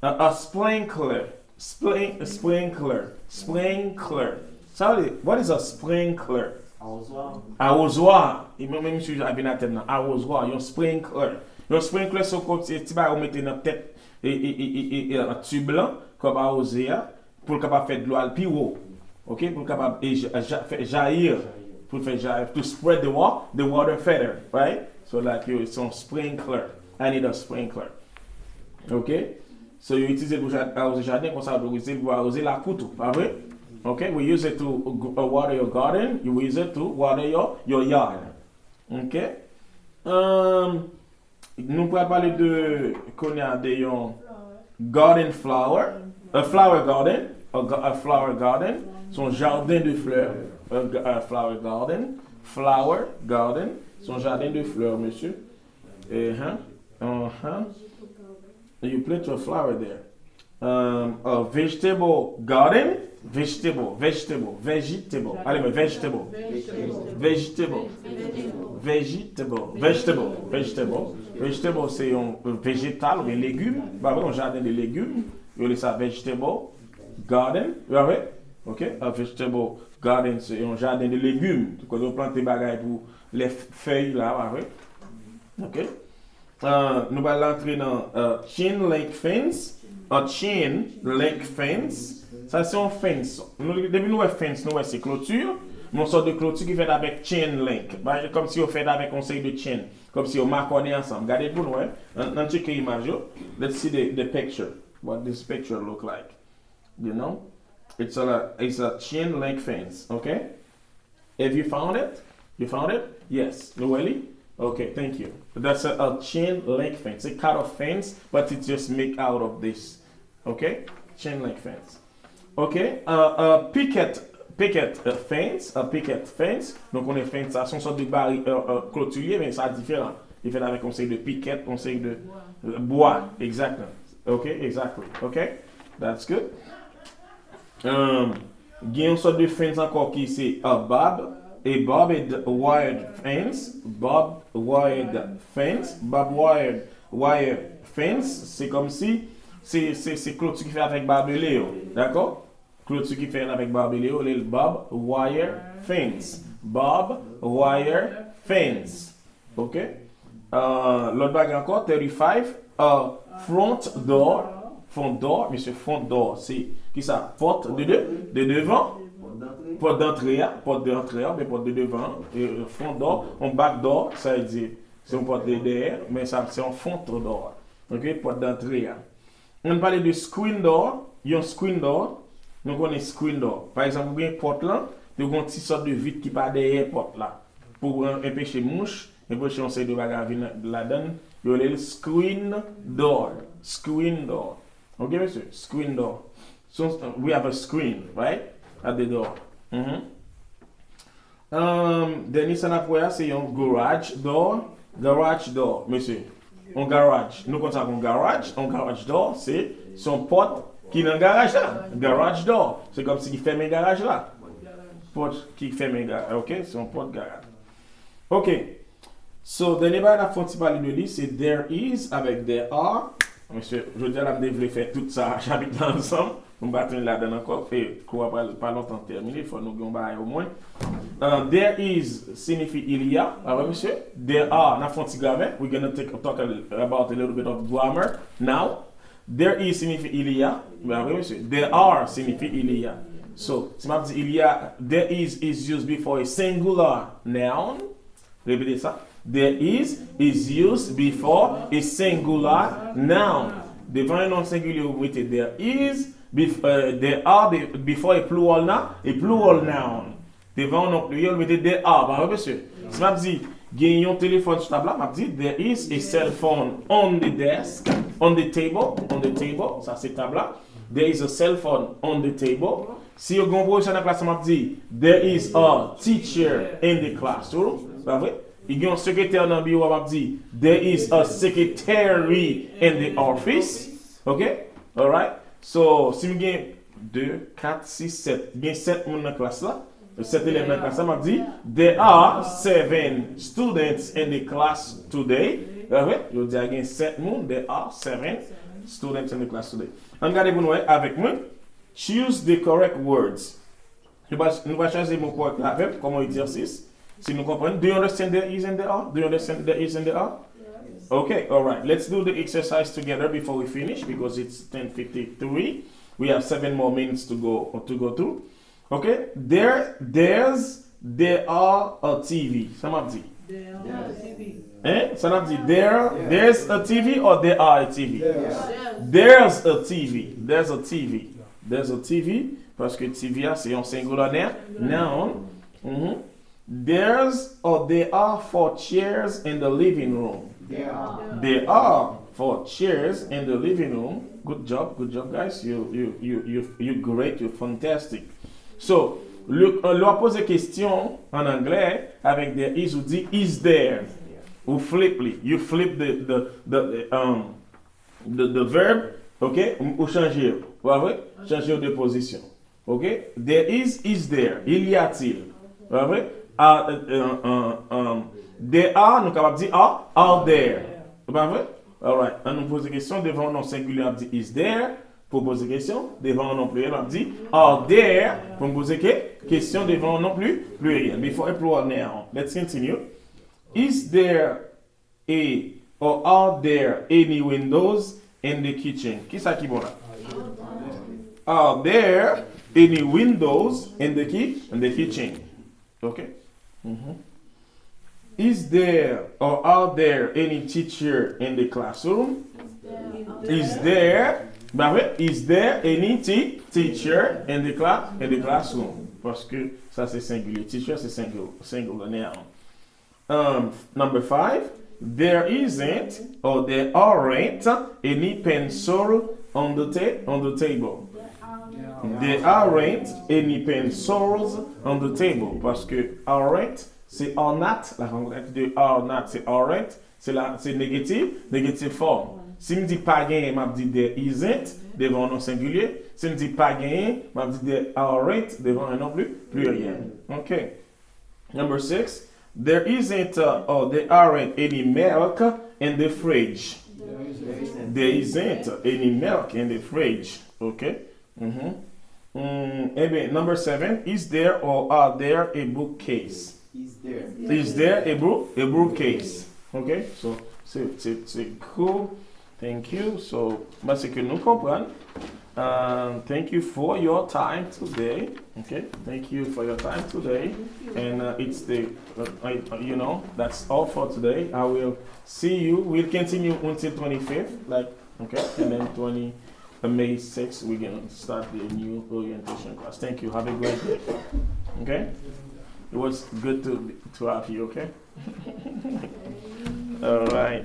A, a sprinkler. Spring, sprinkler. Sprinkler. Sa vle di, what is a sprinkler? Awozwa. Awozwa. E mwen menm si a vin a tèt nan. Awozwa, yon sprinkler. Yon sprinkler se kòm se ti bagay ou mete nan tèt e, e, e, e, e, e, tib lan, kòm awoze a, pou l kapab fè dlo al pi wo. Ok? Pou l kapab e, ja- ja- fè jayi. Pou l fè jayi. To spread the wa- the water further, right? So like yo, se yon sprinkler. I need a sprinkler. Ok? So yo itilize l pou ja- awoze jaden, konsa yo itilize l pou awoze lakou tou, pa vre? Ok? We use it to uh, water your garden, you use it to water your, your yard. Ok? Um, nou pral pale de, kounye a, de yon garden flower, a flower garden, a, ga- a flower garden, se yon jaden de flè, a, ga- a flower garden, flower garden, se yon jaden de flè, mesye. Uh-huh. Uh-huh. You plant your flower there. Um, a vegetable garden, vegetable, vegetable, vegetable. Ale mwen, vegetable. Vegetable. Vegetable. Vegetable. Vegetable. Vegetable se yon vejetal oubyen legim. Ba vre, yon jaden de legim. Yo rele sa vegetable garden. Ba vre? Ok? A vegetable garden se yon jaden de legim. Kote yo plante bagay pou lè fèy la, ba vre? Ok? Uh, nou pral antre nan uh, chain link fence. A chain link fence. Sa se yon fence. Nou, depi nou wè fence, nou wè se kloti. Men yon sòt de kloti ki fèt avèk chain link. Ba, kòmsi yo fèt avèk yon seri de chain. Kòmsi yo makònen ansanm. Gade pou nou wè. Ann ann tcheke imaj yo. Let's see the, the picture. What this picture look like. You know? It's a, it's a chain link fence. Okay? Have you found it? You found it? Yes. Nou wè li? Okay, thank you. That's a, a chain link fence. A kind of fence, but it's just make out of this. Okay? Chain link fence. Okay? Uh, uh, picket, picket uh, fence, a picket fence. Nou konnen fence sa, se yon sòt de bari, uh, uh, kloti li ye, men sa diferan. Li fèt avèk yon seri de piket, yon seri de uh, bwa. Exactly. Okay, exactly. Okay? That's good. Um, Gen yon sòt de fence ankò ki se a barb, a barbed wire fence, barbed wire fence, barbed wire, wire fence, se kòmsi se, se, se kloti ki fèt avèk babele yo, dakò? Kloti ki fèt avèk babele yo, le barbed wire fence, barbed wire fence. Ok? Uh, lòt bagay ankò, thirty-five, uh, front door, front door, mesye, front door, se ki sa? Pòt de, de, de devan, pòt dantre a, pòt de antre a, oubyen pòt de devan, e, front door, yon back door, sa vle di, se yon pòt de dèyè, men sa, se yon front door, ok, pòt dantre a. Ann pale de screen door, yon screen door, nou konnen screen door. Pa egzanp, ou gen pòt lan, yo gen yon ti sòt de vit ki pa dèyè pòt la. Pou an- anpeche mouch, anpeche yon seri de bagay vin ladan, yo rele l screen door. Screen door. Ok, mesye? Screen door. So, we have a screen, right? At the door. Mhm. Um, dènye sa n ap wè a, se yon garage door. Garage door, mesye. Yon garaj. Nou konn sa kon garaj. Yon garage door, se, se yon pòt ki nan garaj la. Garage door. Se kòmsi ki fèmen garaj la. Pòt ki fèmen garaj. Ok, se yon pòt garaj. Ok. So, dènye bagay n ap fè yon ti pale de li, se there is avèk there are. Mesye, jodi a la m te vle fè tout sa, chapit la ansanm. Nou pa tounen ladan ankò, e kou a pral pa lontan tèmine, fò nou gen yon bagay omwen. Uh, there is siyifi il y a, pa vre, mesye? There are, n ap fè yon ti gramè. We're gonna take, talk a, about a little bit of grammar now. There is siyifi il y a, pa vre, mesye? There are siyifi il y a. So, si m ap di il y a, there is is used before a singular noun. Repete sa. There is is used before a singular noun. Devan yon non sengilye, ou mete there is, bef- uh, there are be- before a plural noun, a plural noun. Devan yon non pliryèl, ou mete there are, pa vre, mesye? Si m ap di, gen yon telefòn sou tab la, m ap di, there is a cell phone on the desk, on the table, on the table, sa se tab la. There is a cell phone on the table. Si yo gen yon pwofesè nan klas la, m ap di, there is a teacher in the classroom. Pa vre? Li gen yon sekretè nan biwo a, m ap di, there is a secretary in the office. Ok? Alright? So, si m gen de, kat, sis, sèt, gen sèt moun nan klas la, sèt elèv nan klas la, m ap di, there are seven students in the class today. Pa vre? Yo di a gen sèt moun, there are seven students in the class today. Ann gade pou n wè avèk mwen. Choose the correct words. Nou va, nou va chwazi mo kòrèk la avèk kòm egzèsis. Si nou konprann, do you understand there is and there are? Do you understand there is and there are? Okay, all right. Let's do the exercise together before we finish because it's ten fifty-three. We have seven more minutes to go to go through. Okay? There, there's, there are a T V. Sa m ap di? Hein? Sa n ap di? There, there's a T V or there are a T V? There's a T V. There's a T V. There's a T V. Paske T V a se yon singular noun. Noun. Mhm. There's or there are four chairs in the living room. There are. There are four chairs in the living room. Good job, good job, guys. You you you you you great, you fantastic. So, lè w ap poze kesyon an anglè avèk there is, ou di is there. Ou flip li. You flip the the the um the, the verb, ok? Ou chanje yo. Pa vre? Chanje yo de pozisyon. Ok? There is, is there. Il y a-t-il? Pa vre? A, euh, euh, euh, there are, nou kapab di are, are there. Pa vre? Alright. An nou poze kesyon, devan yon non sengilye, n ap di is there pou poze kesyon. Devan yon non pliryèl, n ap di are there pou n poze ke, kesyon devan yon non pli, pliryèl. Before a plural noun. Let's continue. Is there a or are there any windows in the kitchen? Kisa ki bon la? Are there any windows in the ki in the kitchen? Ok. Mhm. Is there or are there any teacher in the classroom? Is there, ba wi, is there any te- teacher in the class in the classroom? Paske sa se sengilye. Teacher se sengil, sengilye. Um, number five, there isn't or there aren't any pencil on the ta- on the table. There aren't any pencils on the table. Paske aren't, se are not. La konplèks de are not, se aren't. Se la, se negative, negative form. Si m di pa genyen, m ap di there isn't, devan yon non sengilye. Si m di pa genyen, m ap di there aren't, devan yon non pli, pliryèl. Ok. Number six, there isn't uh, or there aren't any milk in the fridge. There isn't any milk in the fridge. Ok. Mhm. Mm, eh bien, number seven, is there or are there a bookcase? Is there a book a bookcase? Ok. So, c'est c'est c'est cool. Thank you. So, mwen panse ke nou konprann. Um, thank you for your time today. Okay, thank you for your time today. And uh, it's the, uh, I- uh, you know, that's all for today. I will see you. We'll continue until twenty-fifth, like, okay, and then twenty, uh, May sixth, we're gonna start the new orientation class. Thank you. Have a great day. Okay, it was good to to have you. Okay. All right.